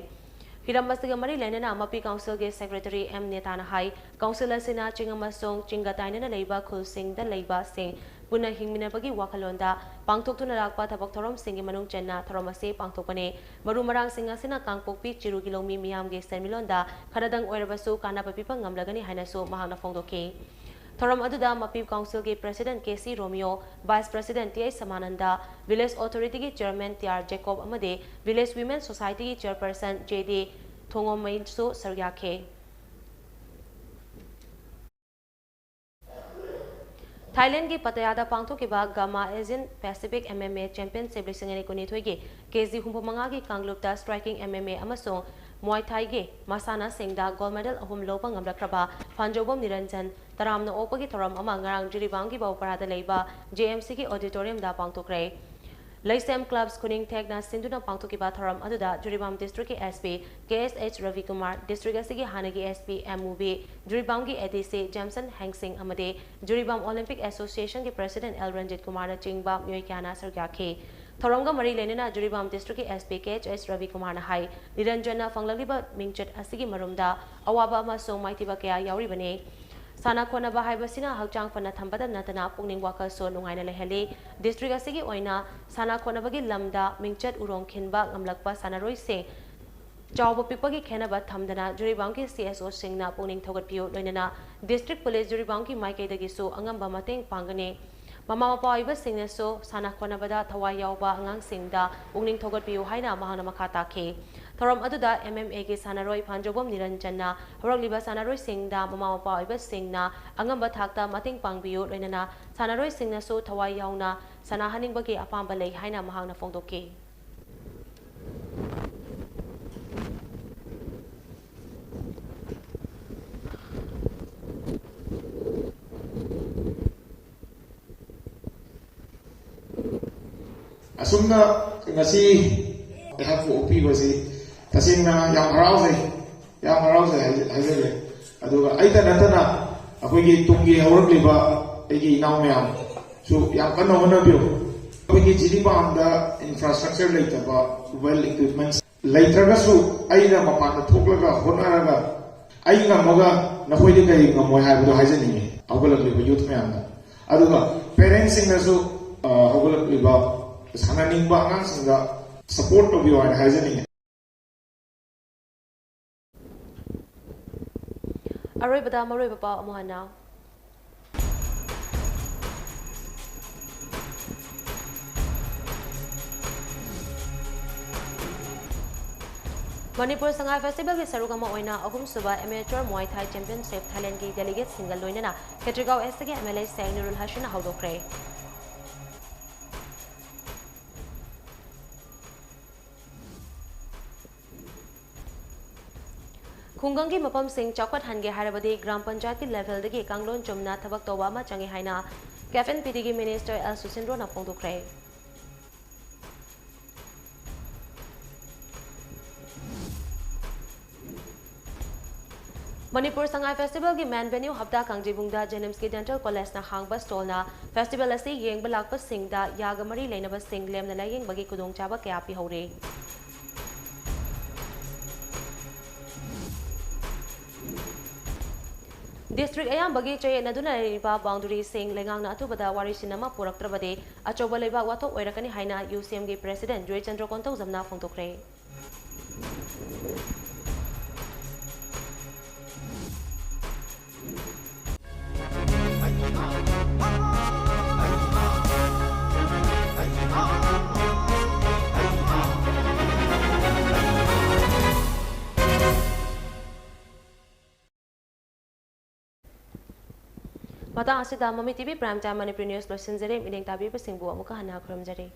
ꯍꯤꯔꯝ ꯑꯁꯤꯒ ꯃꯔꯤ ꯂꯩꯅꯅ ꯃꯄꯤ ꯀꯥꯎꯟꯁꯤꯜꯒꯤ ꯁꯦꯀ꯭ꯔꯦꯇꯔꯤ ꯑꯦꯝ ꯅꯦꯇꯥꯅ ꯍꯥꯏ, ꯀꯥꯎꯟꯁꯤꯜ ꯑꯁꯤꯅ ꯆꯤꯡ ꯑꯃꯁꯨꯡ ꯆꯤꯡꯒ ꯇꯥꯏꯅꯅ ꯂꯩꯕ ꯈꯨꯜꯁꯤꯡꯗ ꯂꯩꯕꯁꯤꯡ ꯄꯨꯟꯅ ꯍꯤꯡꯃꯤꯟꯅꯕꯒꯤ ꯋꯥꯈꯜꯂꯣꯟꯗ ꯄꯥꯡꯊꯣꯛꯇꯨꯅ ꯂꯥꯛꯄ ꯊꯕꯛ ꯊꯧꯔꯝꯁꯤꯡꯒꯤ ꯃꯅꯨꯡ ꯆꯟꯅ ꯊꯧꯔꯝ ꯑꯁꯤ ꯄꯥꯡꯊꯣꯛꯄꯅꯤ꯫ ꯃꯔꯨ ꯃꯔꯥꯡꯁꯤꯡ ꯑꯁꯤꯅ ꯀꯥꯡꯄꯣꯛꯄꯤ ꯆꯤꯔꯨꯒꯤ ꯂꯧꯃꯤ ꯃꯤꯌꯥꯝꯒꯤ ꯁꯦꯟꯃꯤꯠꯂꯣꯟꯗ ꯈꯔꯗꯪ ꯑꯣꯏꯔꯕꯁꯨ ꯀꯥꯟꯅꯕ ꯄꯤꯕ ꯉꯝꯂꯒꯅꯤ ꯍꯥꯏꯅꯁꯨ ꯃꯍꯥꯛꯅ ꯐꯣꯡꯗꯣꯛꯈꯤ꯫ ꯊꯧꯔꯝ ꯑꯗꯨꯗ ꯃꯄꯤ ꯀꯥꯎꯟꯁꯤꯜꯒꯤ president K C Romeo, vice president T H Samananda, village ꯑꯣꯊꯣꯔꯤꯇꯤꯒꯤ ꯆꯤꯌꯔꯃꯦꯟ ꯇꯤ ꯑꯥꯔ ꯖꯦꯀꯣꯕ ꯑꯃꯗꯤ ꯚꯤꯂꯦꯖ ꯋꯤꯃꯦꯟ ꯁꯣꯁꯥꯏꯇꯤꯒꯤ ꯆꯤꯌꯔꯄꯔꯁꯟ ꯖꯦ ꯗꯤ ꯊꯣꯡꯉꯣꯝꯃꯩꯁꯨ ꯁꯔꯨꯛ ꯌꯥꯈꯤ꯫ ꯊꯥꯏꯂꯦꯟꯒꯤ ꯄꯇꯌꯥꯗ ꯄꯥꯡꯊꯣꯛꯈꯤꯕ Gamma Asian Pacific M M A championship ꯂꯤꯁꯤꯡ ꯑꯅꯤ ꯀꯨꯟꯅꯤꯊꯣꯏꯒꯤ ꯀꯦ ꯖꯤ ꯍꯨꯝꯐꯨ ꯃꯉꯥꯒꯤ ꯀꯥꯡꯂꯨꯞꯇ ꯁ꯭ꯇ꯭ꯔꯥꯏꯀꯤꯡ ꯑꯦꯝ ꯑꯦꯝ ꯑꯦ ꯑꯃꯁꯨꯡ ꯃ꯭ꯋꯥꯏ ꯊꯥꯏꯒꯤ ꯃꯁꯥꯟꯅꯁꯤꯡꯗ ꯒꯣꯜꯗ ꯃꯦꯗꯜ ꯑꯍꯨꯝ ꯂꯧꯕ ꯉꯝꯂꯛꯈ꯭ꯔꯕ ꯐꯥꯟꯖꯧꯕꯝ ꯅꯤꯔꯟꯖꯟ ꯇꯔꯥꯝꯅ ꯑꯣꯛꯄꯒꯤ ꯊꯧꯔꯝ ꯑꯃ ꯉꯔꯥꯡ ꯖꯤꯔꯤꯕꯥꯝꯒꯤ ꯕꯧꯄꯔꯥꯗ ꯂꯩꯕ ꯖꯦ ꯑꯦꯝ ꯁꯤꯒꯤ ꯑꯣꯗꯤꯇꯣꯔꯤꯌꯝꯗ ꯄꯥꯡꯊꯣꯛꯈ꯭ꯔꯦ꯫ ꯂꯩꯁꯦꯝ ꯀ꯭ꯂꯕꯁ ꯈꯨꯅꯤꯡ ꯊꯦꯛꯅ ꯁꯤꯟꯗꯨꯅ ꯄꯥꯡꯊꯣꯛꯈꯤꯕ ꯊꯧꯔꯝ ꯑꯗꯨꯗ ꯖꯤꯔꯤꯕꯥꯝ ꯗꯤꯁꯇ꯭ꯔꯤꯛꯀꯤ ꯑꯦꯁ ꯄꯤ ꯀꯦ ꯑꯦꯁ ꯑꯩꯆ ꯔꯕꯤꯀꯨꯃꯥꯔ, ꯗꯤꯁꯇ꯭ꯔꯤꯛ ꯑꯁꯤꯒꯤ ꯍꯥꯟꯅꯒꯤ ꯑꯦꯁ ꯄꯤ ꯑꯦꯝ ꯃꯨꯕꯤ, ꯖꯤꯔꯤꯕꯥꯝꯒꯤ ꯑꯦ ꯗꯤ ꯁꯤ ꯖꯦꯝꯁꯟ ꯍꯦꯡꯁꯤꯡ ꯑꯃꯗꯤ ꯖꯤꯔꯤꯕꯥꯝ ꯑꯣꯂꯤꯝꯄꯤꯛ ꯑꯦꯁꯣꯁꯤꯌꯦꯁꯟꯒꯤ ꯄ꯭ꯔꯦꯁꯤꯗꯦꯟꯠ ꯑꯦꯜ ꯔꯟꯖꯤꯠ ꯀꯨꯃꯥꯔꯅꯆꯤꯡꯕ ꯃꯤꯑꯣꯏ ꯀꯌꯥꯅ ꯁꯔꯨꯛ ꯌꯥꯈꯤ꯫ ꯊꯧꯔꯝꯒ ꯃꯔꯤ ꯂꯩꯅꯅ ꯖꯤꯔꯤꯕꯥꯝ ꯗꯤꯁꯇ꯭ꯔꯤꯛꯀꯤ S P K H H ꯔꯕꯤꯀꯨꯃꯥꯔꯅ ꯍꯥꯏ, ꯅꯤꯔꯟꯖꯟꯅ ꯐꯪꯂꯛꯂꯤꯕ ꯃꯤꯡꯆꯠ ꯑꯁꯤꯒꯤ ꯃꯔꯨꯝꯗ ꯑꯋꯥꯕ ꯑꯃꯁꯨꯡ ꯃꯥꯏꯊꯤꯕ ꯀꯌꯥ ꯌꯥꯎꯔꯤꯕꯅꯤ꯫ ꯁꯥꯟꯅ ꯈꯣꯠꯅꯕ ꯍꯥꯏꯕꯁꯤꯅ ꯍꯛꯆꯥꯡ ꯐꯅ ꯊꯝꯕꯇ ꯅꯠꯇꯅ ꯄꯨꯛꯅꯤꯡ ꯋꯥꯈꯜꯁꯨ ꯅꯨꯡꯉꯥꯏꯅ ꯂꯩꯍꯜꯂꯤ꯫ ꯗꯤꯁꯇ꯭ꯔꯤꯛ ꯑꯁꯤꯒꯤ ꯑꯣꯏꯅ ꯁꯥꯟꯅ ꯈꯣꯠꯅꯕꯒꯤ ꯂꯝꯗ ꯃꯤꯡꯆꯠ ꯎꯔꯣꯡ ꯈꯤꯟꯕ ꯉꯝꯂꯛꯄ ꯁꯥꯟꯅꯔꯣꯏꯁꯤꯡ ꯆꯥꯎꯕ ꯄꯤꯛꯄꯒꯤ ꯈꯦꯟꯅꯕ ꯊꯝꯗꯅ ꯖꯤꯔꯤꯕꯥꯝꯒꯤ ꯁꯤ ꯑꯦꯁ ꯑꯣꯁꯤꯡꯅ ꯄꯨꯛꯅꯤꯡ ꯊꯧꯒꯠꯄꯤꯌꯨ, ꯂꯣꯏꯅꯅ ꯗꯤꯁꯇ꯭ꯔꯤꯛ ꯄꯨꯂꯤꯁ ꯖꯤꯔꯤꯕꯥꯝꯒꯤ ꯃꯥꯏꯀꯩꯗꯒꯤꯁꯨ ꯑꯉꯝꯕ ꯃꯇꯦꯡ ꯄꯥꯡꯒꯅꯤ꯫ ꯃꯃꯥ ꯃꯄꯥ ꯑꯣꯏꯕꯁꯤꯡꯅꯁꯨ ꯁꯥꯟꯅ ꯈꯣꯠꯅꯕꯗ ꯊꯋꯥꯏ ꯌꯥꯎꯕ ꯑꯉꯥꯡꯁꯤꯡꯗ ꯄꯨꯛꯅꯤꯡ ꯊꯧꯒꯠꯄꯤꯌꯨ ꯍꯥꯏꯅ ꯃꯍꯥꯛꯅ ꯃꯈꯥ ꯇꯥꯈꯤ꯫ ꯊꯧꯔꯝ ꯑꯗꯨꯗ ꯑꯦꯝ ꯑꯦꯝ ꯑꯦꯒꯤ ꯁꯥꯟꯅꯔꯣꯏ ꯐꯥꯟꯖꯧꯕꯝ ꯅꯤꯔꯟꯖꯟꯅ ꯍꯧꯔꯛꯂꯤꯕ ꯁꯥꯟꯅꯔꯣꯏꯁꯤꯡꯗ ꯃꯃꯥ ꯃꯄꯥ ꯑꯣꯏꯕꯁꯤꯡꯅ ꯑꯉꯝꯕ ꯊꯥꯛꯇ ꯃꯇꯦꯡ ꯄꯥꯡꯕꯤꯌꯨ, ꯂꯣꯏꯅꯅ ꯁꯥꯟꯅꯔꯣꯏꯁꯤꯡꯅꯁꯨ ꯊꯋꯥꯏ ꯌꯥꯎꯅ ꯁꯥꯟꯅꯍꯟꯅꯤꯡꯕꯒꯤ ꯑꯄꯥꯝꯕ ꯂꯩ ꯍꯥꯏꯅ ꯃꯍꯥꯛꯅ ꯐꯣꯡꯗꯣꯛꯈꯤ꯫ ꯑꯁꯨꯝꯅ ꯉꯁꯤ ꯑꯩꯍꯥꯛꯄꯨ ꯑꯣꯛꯄꯤꯕꯁꯤ ꯇꯁꯦꯡꯅ ꯌꯥꯝ ꯍꯔꯥꯎꯖꯩ, ꯌꯥꯝ ꯍꯔꯥꯎꯖꯩ ꯍꯥꯏꯖ-, ꯍꯥꯏꯖꯒꯦ꯫ ꯑꯗꯨꯒ ꯑꯩꯇ ꯅꯠꯇꯅ ꯑꯩꯈꯣꯏꯒꯤ ꯇꯨꯡꯒꯤ ꯍꯧꯔꯛꯂꯤꯕ ꯑꯩꯒꯤ ꯏꯅꯥꯎ ꯃꯌꯥꯝꯁꯨ ꯌꯥꯝ ꯀꯟꯅ ꯍꯣꯠꯅꯕꯤꯌꯨ꯫ ꯑꯩꯈꯣꯏꯒꯤ ꯖꯤꯔꯤꯕꯥꯝꯗ infrastructure ꯂꯩꯇꯕ, well equipments ꯂꯩꯇ꯭ꯔꯒꯁꯨ ꯑꯩꯅ ꯃꯄꯥꯟꯗ ꯊꯣꯛꯂꯒ ꯍꯣꯠꯅꯔꯒ ꯑꯩ ꯉꯝꯃꯒ ꯅꯈꯣꯏꯗꯤ ꯀꯔꯤ ꯉꯝꯃꯣꯏ ꯍꯥꯏꯕꯗꯣ ꯍꯥꯏꯖꯅꯤꯡꯉꯤ ꯍꯧꯒꯠꯂꯛꯂꯤꯕ youth ꯃꯌꯥꯝꯗ꯫ ꯑꯗꯨꯒ parentsꯁꯤꯡꯅꯁꯨ, ꯑ, ꯍꯧꯒꯠꯂꯛꯂꯤꯕ ꯁꯥꯟꯅꯅꯤꯡꯕ ꯑꯉꯥꯡꯁꯤꯡꯗ support ꯇꯧꯕꯤꯌꯨ ꯍꯥꯏꯅ ꯍꯥꯏꯖꯅꯤꯡꯉꯤ꯫ ꯑꯔꯣꯏꯕꯗ ꯃꯔꯨꯑꯣꯏꯕ ꯄꯥꯎ ꯑꯃꯨꯛ ꯍꯟꯅ꯫ ꯃꯅꯤꯄꯨꯔ ꯁꯉꯥꯏ ꯐꯦꯁꯇꯤꯚꯦꯜꯒꯤ ꯁꯔꯨꯛ ꯑꯃ ꯑꯣꯏꯅ ꯑꯍꯨꯝꯁꯨꯕ Amateur Muay Thai Championship Thailandꯒꯤ delegatesꯁꯤꯡꯒ ꯂꯣꯏꯅꯅ ꯈꯦꯇ꯭ꯔꯤꯒꯥꯎ Eastꯒꯤ MLA ꯁꯦꯡ ꯅꯨꯔꯨꯜ ꯍꯁꯤꯟꯅ ꯍꯧꯗꯣꯛꯈ꯭ꯔꯦ꯫ ꯈꯨꯡꯒꯪꯒꯤ ꯃꯐꯝꯁꯤꯡ ꯆꯥꯎꯈꯠꯍꯟꯒꯦ ꯍꯥꯏꯔꯕꯗꯤ ꯒ꯭ꯔꯥꯝ ꯄꯟꯆꯥꯌꯠꯀꯤ levelꯗꯒꯤ ꯀꯥꯡꯂꯣꯟ ꯆꯨꯝꯅ ꯊꯕꯛ ꯇꯧꯕ ꯑꯃ ꯆꯪꯏ ꯍꯥꯏꯅ F N P Dꯒꯤ Minister L ꯁꯨꯁꯤꯟꯗ꯭ꯔꯣꯅ ꯐꯣꯡꯗꯣꯛꯈ꯭ꯔꯦ꯫ Manipur Sangai ꯐꯦꯁꯇꯤꯚꯦꯜꯒꯤ main venue ꯍꯞꯇꯥ ꯀꯥꯡꯖꯩꯕꯨꯡꯗ JNIMSꯀꯤ Dental Collegeꯅ ꯍꯥꯡꯕ stallꯅ festival ꯑꯁꯤ ꯌꯦꯡꯕ ꯂꯥꯛꯄꯁꯤꯡꯗ ꯌꯥꯒ ꯃꯔꯤ ꯂꯩꯅꯕꯁꯤꯡ ꯂꯦꯝꯅ ꯂꯥꯌꯦꯡꯕꯒꯤ ꯈꯨꯗꯣꯡꯆꯥꯕ ꯀꯌꯥ ꯄꯤꯍꯧꯔꯦ꯫ District ꯑꯌꯥꯝꯕꯒꯤ ꯆꯌꯦꯠꯅꯗꯨꯅ ꯂꯩꯔꯤꯕ boundaryꯁꯤꯡ ꯂꯩꯉꯥꯛꯅ ꯑꯊꯨꯕꯗ ꯋꯥꯔꯤꯁꯤꯟ ꯑꯃ ꯄꯨꯔꯛꯇ꯭ꯔꯕꯗꯤ ꯑꯆꯧꯕ ꯂꯩꯕꯥꯛ ꯋꯥꯊꯣꯛ ꯑꯣꯏꯔꯛꯀꯅꯤ ꯍꯥꯏꯅ UCMꯒꯤ President ꯖꯣꯏꯆꯟꯗ꯭ꯔ ꯀꯣꯟꯊꯧꯖꯝꯅ ꯐꯣꯡꯗꯣꯛꯈ꯭ꯔꯦ꯫ ꯃꯇꯥꯡ ꯑꯁꯤꯗ ꯃꯃꯤ TV Prime Time Manipuri News ꯂꯣꯏꯁꯤꯟꯖꯔꯦ꯫ ꯃꯤꯠꯌꯦꯡ ꯇꯥꯕꯤꯕꯁꯤꯡꯕꯨ ꯑꯃꯨꯛꯀ ꯍꯟꯅ ꯈꯨꯔꯨꯝꯖꯔꯤ꯫